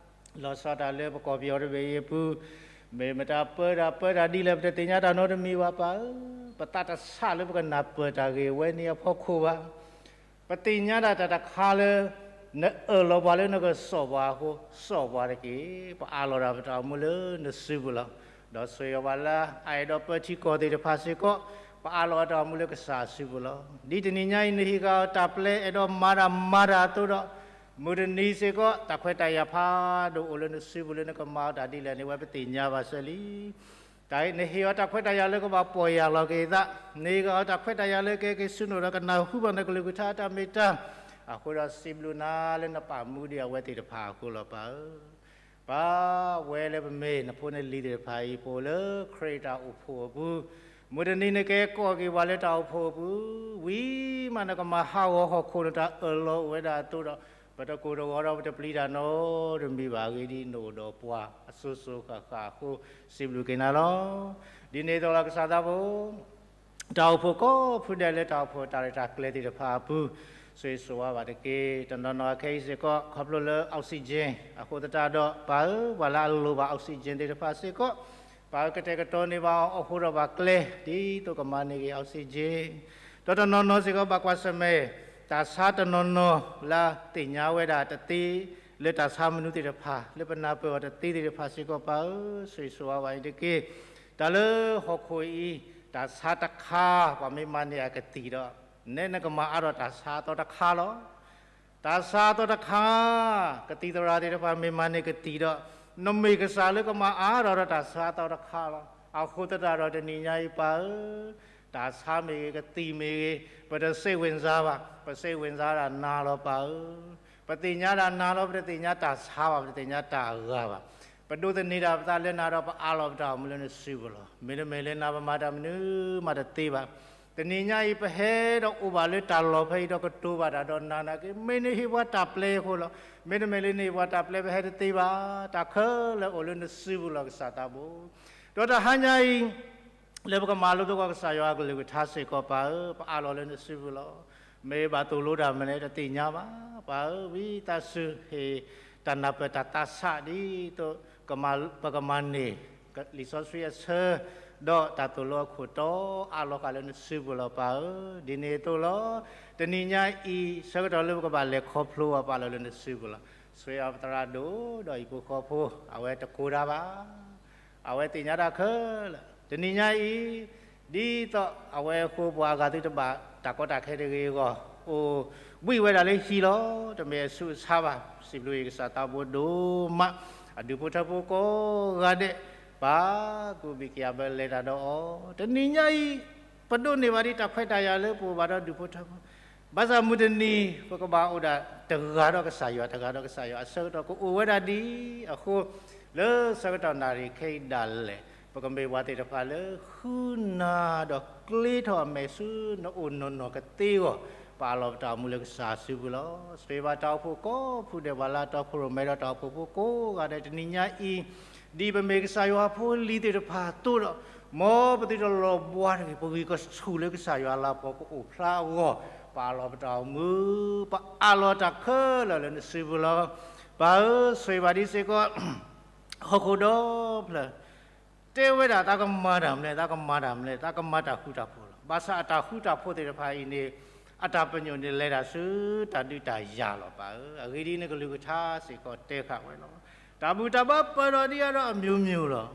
လီၤဆီဒၣ်တၢ်လၢပကီၢ်ပယီၤတဘ့ၣ်အံၤအပူၤ, မ့ၢ်မတၤပၢတၢ်ပၢတၢ်ဒ်လဲၣ် ပတသ့ၣ်ညါတၢ်နီတမံၤဘၣ်ပၢ်ဧၢ, ပသးတဆးလၢပကနၢ်ပၢၢ်တၢ်ဂ့ၢ်ဝဲန့ၣ်အဖီခိၣ်ဘၣ်. ပသ့ၣ်ညါတၢ်တၢ်တခါလၢ နအၢၣ်လီၤပှၤလၢနကစိာ်ပှၤအဃိ, စိာ်ပှၤတက့ၢ်. ပအးလီၤဒၣ်ပတၢ်အိၣ်မူလၢနစုပူၤလီၤ. ဒီးဆိၣ်ဂ့ၤပှၤလၢအအဲၣ်ဒိးပၢထံကီၢ်သ့ၣ်တဖၣ်စ့ၢ်ကီး, ပအးလီၤတၢ်အိၣ်မူလၢကစၢ်အစုပူၤလီၤ. ဒ်တနံၤညါအံၤ နဟ့ၣ်က့ၤအီၤတၢ်ပျဲအဲၣ်ဒိးမၤတၢ်မၤတၢ်အသိးဒီး, မုၢ်တနံၤစ့ၢ်ကီး တၢ်ခွဲးတၢ်ယာ်ဖးဒိၣ်အိၣ်လၢနစုပူၤလၢနကမၤအီၤတၢ်ဒ်လဲၣ်န့ၣ် ဝဲပသ့ၣ်ညါဘၣ်စၢၤလံ. တၢ်အံၤ နဟ့ၣ်အီၤတၢ်ခွဲးတၢ်ယာ်လၢကဘၣ်ပီၢ်ယၢ်လီၤက့ၤအသး, နဟ့ၣ်က့ၤအီၤတၢ်ခွဲးတၢ်ယာ်လၢကက့ၤဆူနအိၣ်ဒီးကနၢ်ဟူဘၣ်နကလုၢ်ကထါအတၢ်မ့ၢ်တၢ်, အဃိဒီးစံးဘျုးနၤလၢနပာ်မူဒံးအဝဲသ့ၣ်တဖၣ်အဃိလီၤပၢ်ဧၢ. ပၢ်, ဝဲလၢပမ့ၢ်နဖိနလံၤသ့ၣ်တဖၣ်အံၤ ပအိၣ်လၢခရံာ်တၢ်အိၣ်ဖှိၣ်အပူၤ, မုၢ်တနံၤနကဲကိးက့ၤပှၤလၢတၢ်အိၣ်ဖှိၣ်အပူၤ, ဝံၤမးနကမၤဟးဂီၤဟီၣ်ခိၣ်နတၢ်အၢၣ်လီၤအိၣ်ဝဲဒၣ်အသိးဒီး, ပတကိၢ်တဂီၤဒီးပတပျံၤတၢ်နီတမံၤဘၣ်အဂ့ၢ်ဒ်အံၤ နအိၣ်ဒီးပှၤအစိၤစိၤဃၣ်ဃၣ်အဃိ စံးဘျုးက့ၤနၤလီၤ. ဒ်န့ၣ်အသိးလီၤကစၢ်သးဘိ တၢ်အိၣ်ဖှိၣ်ကိးဖုဒဲးလၢတၢ်အိၣ်ဖှိၣ်တၢ်ရဲၣ်တၢ်ကျဲၤသ့ၣ်တဖၣ်အပူၤ, ဆိၣ်ဂ့ၤဆိၣ်ဝါဘၣ်တက့ၢ်. တနီၤနီၤအခဲအံၤစ့ၢ်ကီး ခီဖျိလၢ oxygen အဃိသတးဒီး ပၢ်ဧၢ, ပှၤလၢအလိၣ်ဘၣ် oxygen သ့ၣ်တဖၣ်စ့ၢ်ကီး, ပၢ်ဧၢ, ကတဲာ်ကတီၤန့ၢ်ဘၣ်အီၤ အိၣ်ဃိဒီးပှၤကျဲ ဒ်သိးကမၤန့ၢ်က့ၤ oxygen, ဒီးတနီၤနီၤစ့ၢ်ကီး ဘၣ်ကွၢ်ဆၢၣ်မဲာ် တၢ်ဆါတနီၤနီၤလၢသ့ၣ်ညါဝဲဒၣ်တသ့, လၢတၢ်ဆါမနုၤသ့ၣ်တဖၣ် လၢပနၢ်ပၢၢ်အီၤတသ့သ့ၣ်တဖၣ်စ့ၢ်ကီး ပၢ်ဧၢ, ဆိၣ်ဂ့ၤဆိၣ်ဝါဘၣ်အံၤတက့ၢ်. တၢ်လၢဟီၣ်ခိၣ်အံၤ တၢ်ဆါတခါ ပှၤမ့ၢ်မၤန့ၢ်အကတံာ်ဒီး နဲနကမၤအါထီၣ်တၢ်ဆါအသီတခါလီၤ. တၢ်ဆါအသီတခါ ကသံၣ်သရၣ်သ့ၣ်တဖၣ်မ့ၢ်မၤန့ၢ်ကတံာ်ဒီး နမ့ၢ်ကစၢ်လၢကမၤအါထီၣ်ဒီးတၢ်ဆါအသီတခါလီၤ. အဃိသတးဒီးတနံၤညါအံၤပၢ်ဧၢ, တၢ်ဆါမ့ၢ်ဂ့ၤ ကသံၣ်မ့ၢ်ဂ့ၤ ပတစိတ်ဝင်စားဘၣ်, ပစိတ်ဝင်စားဒၣ်နၤလီၤပၢ်ဧၢ. ပသ့ၣ်ညါဒၣ်နၤလီၤ, ပတသ့ၣ်ညါတၢ်ဆါဘၣ်, ပတသ့ၣ်ညါတၢ်ဂၤဘၣ်. ပဒိးသန့ၤဒၣ်ပသးလၢနၤဒီး ပအးလီၤပတၢ်အိၣ်မူလၢနစုပူၤလီၤ. မ့တမ့ၢ်လၢနၤပမၤတၢ်မနုၤမးတသ့ဘၣ်. တနံၤညါအံၤ ပဟဲဒီးအိၣ်ဘၣ်လၢတၢ်လီၢ်ဖဲအံၤဒီးကတိၤဘၣ်တၢ်ဒီးနၤနာ်က့, မ့ၢ်နဟ့ၣ်ပှၤတၢ်ပျဲအဃိလီၤ. မ့တမ့ၢ်လၢနဟ့ၣ်ပှၤတၢ်ပျဲ ပဟဲတသ့ဘၣ်. တၢ်ခဲလၢာ်အိၣ်လၢနစုပူၤလီၤ ကစၢ်သးဘိ. ဒီးတဟါညါအံၤ လၢပကမၤလိသကိးကစၢ်ယွၤအကလုၢ်ကထါစ့ၢ်ကီးပၢ်ဧၢ, ပအးလီၤလၢနစုပူၤလီၤ. မ့ၢ်ဘၣ်သိၣ်လိတၢ်မနုၤလဲၣ်တသ့ၣ်ညါဘၣ်. ပၢ်ဧၢ, ဝံသးစူၤဟ့ၣ်တၢ်နၢ်ပၢၢ်တၢ်သးဆးဒ်သိး ပကမၤန့ၢ် လံာ်စီဆှံအဆၢ ဒီးတၢ်သိၣ်လိအခိၣ်တီ အးလီၤဃာ်လၢနစုပူၤလီၤပၢ်ဧၢ. ဒ်န့ၣ်အသိးလီၤ. တနံၤညါအံၤ ဆၢကတီၢ်လၢပကဘၣ်လဲၤခီဖျိအီၤ ပအးလီၤလၢနစုပူၤလီၤ. ဆှၢအီၤပသရၣ်ဒိၣ်ဒီးဟံၣ်ဖိဃီဖိ အဝဲတကိးတၢ်ဘၣ်. အဝဲသ့ၣ်ညါတၢ်ခဲလၢာ် တနံၤညါအံၤ, ဒ်သိးအဝဲအဃိ ပှၤအဂၤသုတဘၣ်တၢ်ကီတၢ်ခဲတဂ့ၤအဂီၢ်, အိၣ်ဘှံးဝဲဒၣ်လၢဟံၣ်လီၤ. တမ့ၢ်အဆူးအဆါဘၣ်. စံးဘျုးကစၢ်သးဘိဒိၣ်မး, အဒူၣ်ဖိထၢဖိကိးဂၤဒဲး, ပၢ်ကူးဘံၣ်က့ၤအဘၢလဲၤတၢ်ဒီးအီၤ, တနံၤညါအံၤ ပဒိးန့ၢ်ဘၣ်ဒ်တၢ်ခွဲးတၢ်ယာ်လၢပအိၣ်ဘၣ်ဒီးဒူၣ်ဖိထၢဖိ, ဘၣ်ဆၣ်မုၢ်တနံၤ ပကဘၣ်အိၣ်ဒၣ်တဂၤဒီးကစၢ်ယွၤ, တဂၤဒီးကစၢ်ယွၤ အဆၢကတီၢ်ကအိၣ်ဝဲဒၣ်ဒ်အဃိ, လၢဆၢကတီၢ်နၣ်ရံၣ်ခဲအံၤဒၣ်လဲာ် ပကမ့ၢ်ပှၤသ့ၣ်တဖၣ်လၢဃုနၤဒီးကျ့ထီၣ်အမဲာ်ဆူနအိၣ်နီၢ်နီၢ်ကသ့အဂီၢ်, ပအးလီၤပတၢ်အိၣ်မူလၢကစၢ်စုပူၤလီၤ. ဆှၢဘၣ်တၢ်အိၣ်ဖှိၣ်ကိးဖုဒဲး ပှၤလၢအတီခိၣ်ရိၣ်မဲဒီးတၢ်အိၣ်ဖှိၣ်ဖိကိးဂၤဒဲး တနံၤညါအံၤ, ဒ်ပမ့ၢ်ကစၢ်ယွၤအဖိအလံၤသ့ၣ်တဖၣ်အသိးဒီး, မ်ပသုတလီၤဘှါတဂ့ၤ, ပဂံၢ်ကဆူၣ်လၢကစၢ်ယွၤလၤကပီၤကအိၣ်ဖျါအဂီၢ်, ပအးလီၤပတၢ်အိၣ်မူ, ပအးလီၤတၢ်ခဲလၢာ်လၢနစုပူၤလီၤ. ပၢ်ဧၢ, ဆှၢဘၣ်ဒ်စ့ၢ်ကီး ဟီၣ်ခိၣ်ဒီဖျၢၣ် တဲဝဲဒၣ် သးကမၤတၢ်မနုၤလဲၣ်, သးကမၤတၢ်မနုၤလဲၣ်, သးကမၤတၢ်ဃူတၢ်ဖိးလီၤ. ဘၣ်ဆၣ်အတၢ်ဃူတၢ်ဖိးသ့ၣ်တဖၣ်အံၤန့ၣ်, အတၢ်ပညိၣ်န့ၣ်လဲၤတၢ်ဆူတၢ်ဒုးတၢ်ယၤလီၤပၢ်ဧၢ. အဂ့ၢ်ဒ်အံၤ, နကလုၢ်ကထါစ့ၢ်ကီးတဲဃာ်ဝဲလီၤ. တၢ်ဘူၣ်တၢ်ဘါပၢၢ်ထီၣ်ဒံးအါဒီးအမျိုးမျိုးလီၤ.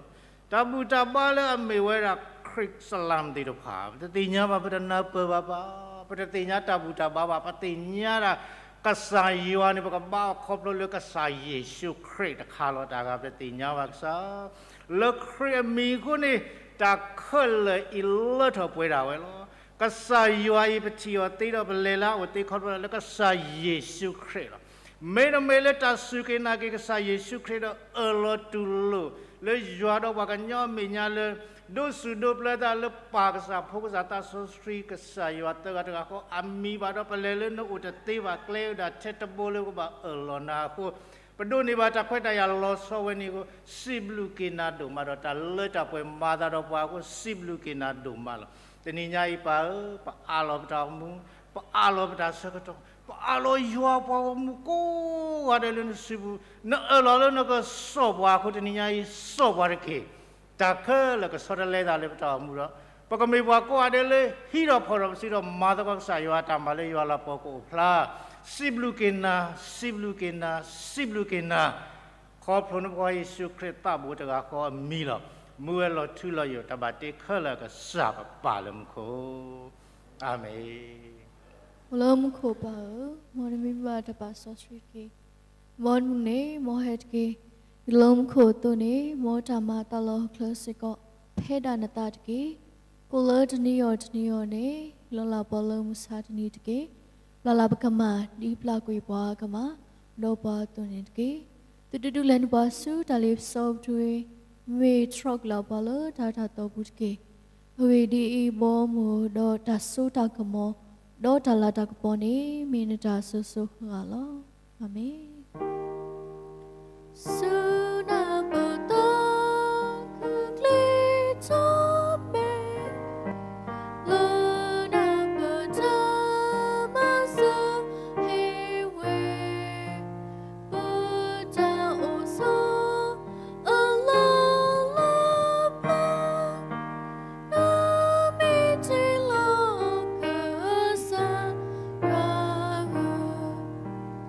တၢ်ဘူၣ်တၢ်ဘါလၢအမ့ၢ်ဝဲဒၣ် ခရံာ်စလၢၣ်သ့ၣ်တဖၣ် ပတသ့ၣ်ညါဘၣ်, ပတနၢ်ပၢၢ်ဘၣ်ဘၣ်, ပတသ့ၣ်ညါတၢ်ဘူၣ်တၢ်ဘါဘၣ်, ပသ့ၣ်ညါဒၣ် ကစၢ်ယွၤန့ၣ် ပကဘါအီၤခီဖျိလၢကစၢ်ယ့ၣ်ၡူးခရံာ်တခါလီၤ. တၢ်ဂၤပတသ့ၣ်ညါဘၣ်ကစၢ်, လၢခရံာ်အမံၤအဃိန့ၣ် တၢ်ခဲလၢာ်အံၤလၢထီၣ်ပှဲၤဒၣ်ဝဲလီၤ. ကစၢ်ယွၤအံၤ ပထံၣ်အီၤသ့ဒီး ပလဲၤလၢအအိၣ်သ့ခီဖျိလၢကစၢ်ယ့ၣ်ၡူးခရံာ်လီၤ. မ့တမ့ၢ်လၢတၢ်စူၢ်က့ၤနာ်က့ၤကစၢ်ယ့ၣ်ၡူးခရံာ်ဒီးအၢၣ်လီၤတူၢ်လိာ် လၢယွၤဒီးပှၤကညီအမဲာ်ညါလၢ ဒိးစူၣ်ဒိးပျၢ်သးလၢပၢ်ကစၢ် ဖိကစၢ် သးစီဆှံကစၢ်ယွၤသၢဂၤတဂၤဃီအမံၤဘၣ်ဒီး ပလဲၤလၢနအိၣ်တသ့ဘၣ်, ကျဲဝဲဒၣ်ထဲတဘိလၢပကဘၣ်အၢၣ်လီၤနၤအဃိ, ပဒိးန့ၢ်ဘၣ်တၢ်ခွဲးတၢ်ယာ်လီၤဆီဝဲန့ၣ်အဃိ, စံးဘျုးက့ၤနၤဒိၣ်မးဒီး တၢ်လၢတၢ်ပှဲၤမၤသးဒီးပှၤအဃိ စံးဘျုးက့ၤနၤဒိၣ်မးလီၤ. တနံၤညါအံၤပၢ်ဧၢ, ပအးလီၤပတၢ်အိၣ်မူ, ပအးလီၤပတၢ်ဆၢကတီၢ်, ပအးလီၤယွၤပှၤဂီၢ်မုၢ်ကိးဂၤဒဲးလၢနစုပူၤ, နအၢၣ်လီၤလၢနကစိာ်ပှၤအဃိ တနံၤညါအံၤစိာ်ပှၤတက့ၢ်. တၢ်ခဲလၢာ်ကဆီတလဲသးလၢပတၢ်အိၣ်မူဒီး ပကမ့ၢ်ပှၤကိးဂၤဒဲးလၢဟံးထီၣ်ဖီၣ်ထီၣ်ပစုဒီး မၤသကိးကစၢ်ယွၤအတၢ်မၤလၢယွၤလၤကပီၤကအိၣ်ဖျါ, စံးဘျုးက့ၤနၤ, စံးဘျုးက့ၤနၤ, စံးဘျုးက့ၤနၤ, ခီဖျိနဖိခွါယ့ၣ်ၡူးခရံာ်သးဘိတဂၤဃီအမံၤလီၤ. မူဝဲလီၤထူလီၤယိာ် တၢ်ဘၣ်တ့ခဲလၢာ်ကစၢ်ပပၢ်လၢမူခိၣ်, အၤမ့ၣ်. အိၣ်လၢမူခိၣ်ပၢ်ဧၢ, မ်နမံၤဘၣ်တၢ်ပာ်စီဆှံတက့ၢ်. မ်နမုၢ်န့ၣ်မ်ဟဲတက့ၢ်. ဒ်လၢမူခိၣ်အသိးန့ၣ် မ်တၢ်မၤအသးလီၤဟီၣ်ချၢစ့ၢ်ကီး ဖဲဒၣ်နသးတက့ၢ်. ကိးလၢတနံၤအံၤတနံၤအံၤန့ၣ် လီၤလးပှၤလၢမုၢ်ဆါတနံၤတက့ၢ်. ပျၢ်လၢပကမၢ် ဒ်ပျၢ်ကွံာ်ပှၤကမၢ် ဒီးပှၤအသိးန့ၣ်တက့ၢ်. သုတဒုးလဲၤနပှၤဆူတၢ်လ့ပစီပူၤတဂ့ၤ. မ့ၢ်တြီကွံာ်လီၤပှၤလၢတၢ်အၢတၢ်သီပူၤတက့ၢ်. အဂ့ၢ်ဒ်အံၤ, ဘီမုၢ်ဒီးတၢ်စိတၢ်ကမီၤ ဒီးတၢ်လၤတၢ်ကပီၤန့ၣ် မ့ၢ်နတၢ်အစိၤစိၤအဃၣ်ဃၣ်လီၤ. အၤမ့ၣ်. ဆူနၢ်ပၢၢ်တၢ်ခူၣ်ချ့ထီၣ်မဲာ် လၢနၢ်ပၢၢ်တၢ်မၤစၢၤဟ့ၣ်ဝဲ ပတၢ်အိၣ်ဆီ အလီၢ်လၢပျၢၤ နမ့ၢ်တ့လီၤကစၢ်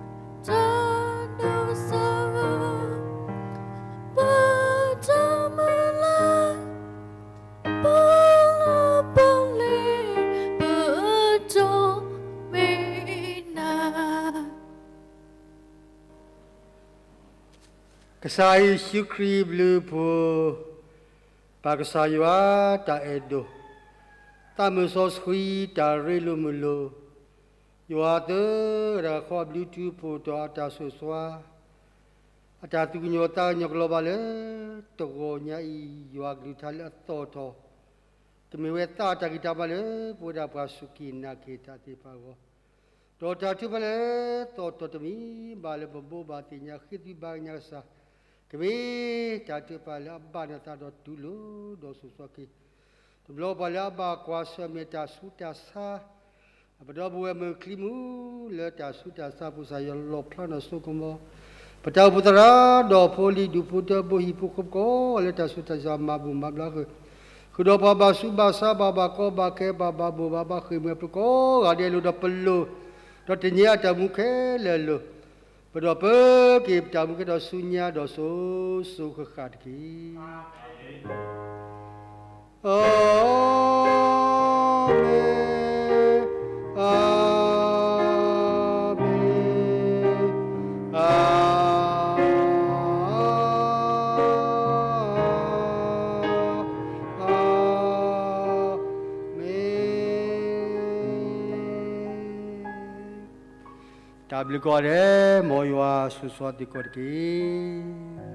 ယွၤဧၢ, တၢ်ဒိးကစၢ်ဧၢ, ကစၢ်ယ့ၣ်ၡူးခရံာ်ဘျုးဖှိၣ်, ပၢ်ကစၢ်ယွၤတၢ်အဲၣ်ဒိၣ်, သးစီဆှံတၢ်ရ့လိာ်မုာ်လိာ်, ယွၤသၢဂၤတဂၤဃီအဘျုးထူဖှိၣ်ဒီးအတၢ်ဆိၣ်ဂ့ၤဆိၣ်ဝါ, အတၢ်သူၣ်ကညီၤသးကညီၤကလီၤဘၣ်လၢ တဂီၤညါအံၤ ယွၤကလုၢ်ကထါလၢအသီၣ်ထီၣ်, ကမ့ၢ်ဝဲသးအတၢ်ဂံၢ်တၢ်ဘါလၢ ပဝဲဒၣ်ပှၤစူၢ်က့ၤနာ်က့ၤတၢ်သ့ၣ်တဖၣ်အဂီၢ်, ဒီးတၢ်ထုကဖၣ်လၢသီၣ်ထီၣ်တမံၤဘၣ်လၢပဘိးဘၣ်သ့ၣ်ညါ ဃ့သွံဘါကညါကစၢ်, ကမ့ၢ်တၢ်ထုကဖၣ်လၢအဘၣ်နသးဒီးတူၢ်လိာ်ဒီးဆိၣ်ဂ့ၤဆိၣ်ဝါက့ၤ, တဘျီပှၤလၢအဘၣ်ကွၢ်ဆၢၣ်မဲာ်တၢ်ဆူးတၢ်ဆါ အပဒီပုၢ်ဝဲၢ်မုၢ်ချံမူ လၢတၢ်ဆူးတၢ်ဆါပူၤ ကစၢ်ယွၤလီၣ်ဖျါထီၣ်စိကမီၤ, ပတၢ်အိၣ်ဖှိၣ်သရၣ်ဒီးဖိလံၤဒူၣ်ဖိထၢဖိဟံၣ်ဖိဃီဖိကိးဂၤလၢတၢ်ဆူးတၢ်ဆါမၤဘူၣ်မၤဘျါဃုာ်, ဃုာ်ဒီးပှၤဘၣ်ဆူးဘၣ်ဆါ ပှၤဘၣ်ကီဘၣ်ခဲ ပှၤဘၣ်ဘိၣ်ဘၣ်ဘါဃ့ၢ်မှံဟးဖျိးကိးဂၤဒဲး လိၣ်ဒီးပလိၣ်, ဒီးတနံၤအတၢ်မူခဲလၢာ်အလိၤ, ပဒီးပက့ၤပတၢ်မူကဲထီၣ်ဆူညါဒီးစိၤစိၤဃၣ်ဃၣ်တက့ၢ်. အၤမ့ၣ်, အၤမ့ၣ်, အၤမ့ၣ်, အၤမ့ၣ်. တၢ်ဘျုးကိးဂၤဒဲး, မ်ယွၤဆိၣ်ဂ့ၤဆိၣ်ဝါသုကိးဂၤတက့ၢ်.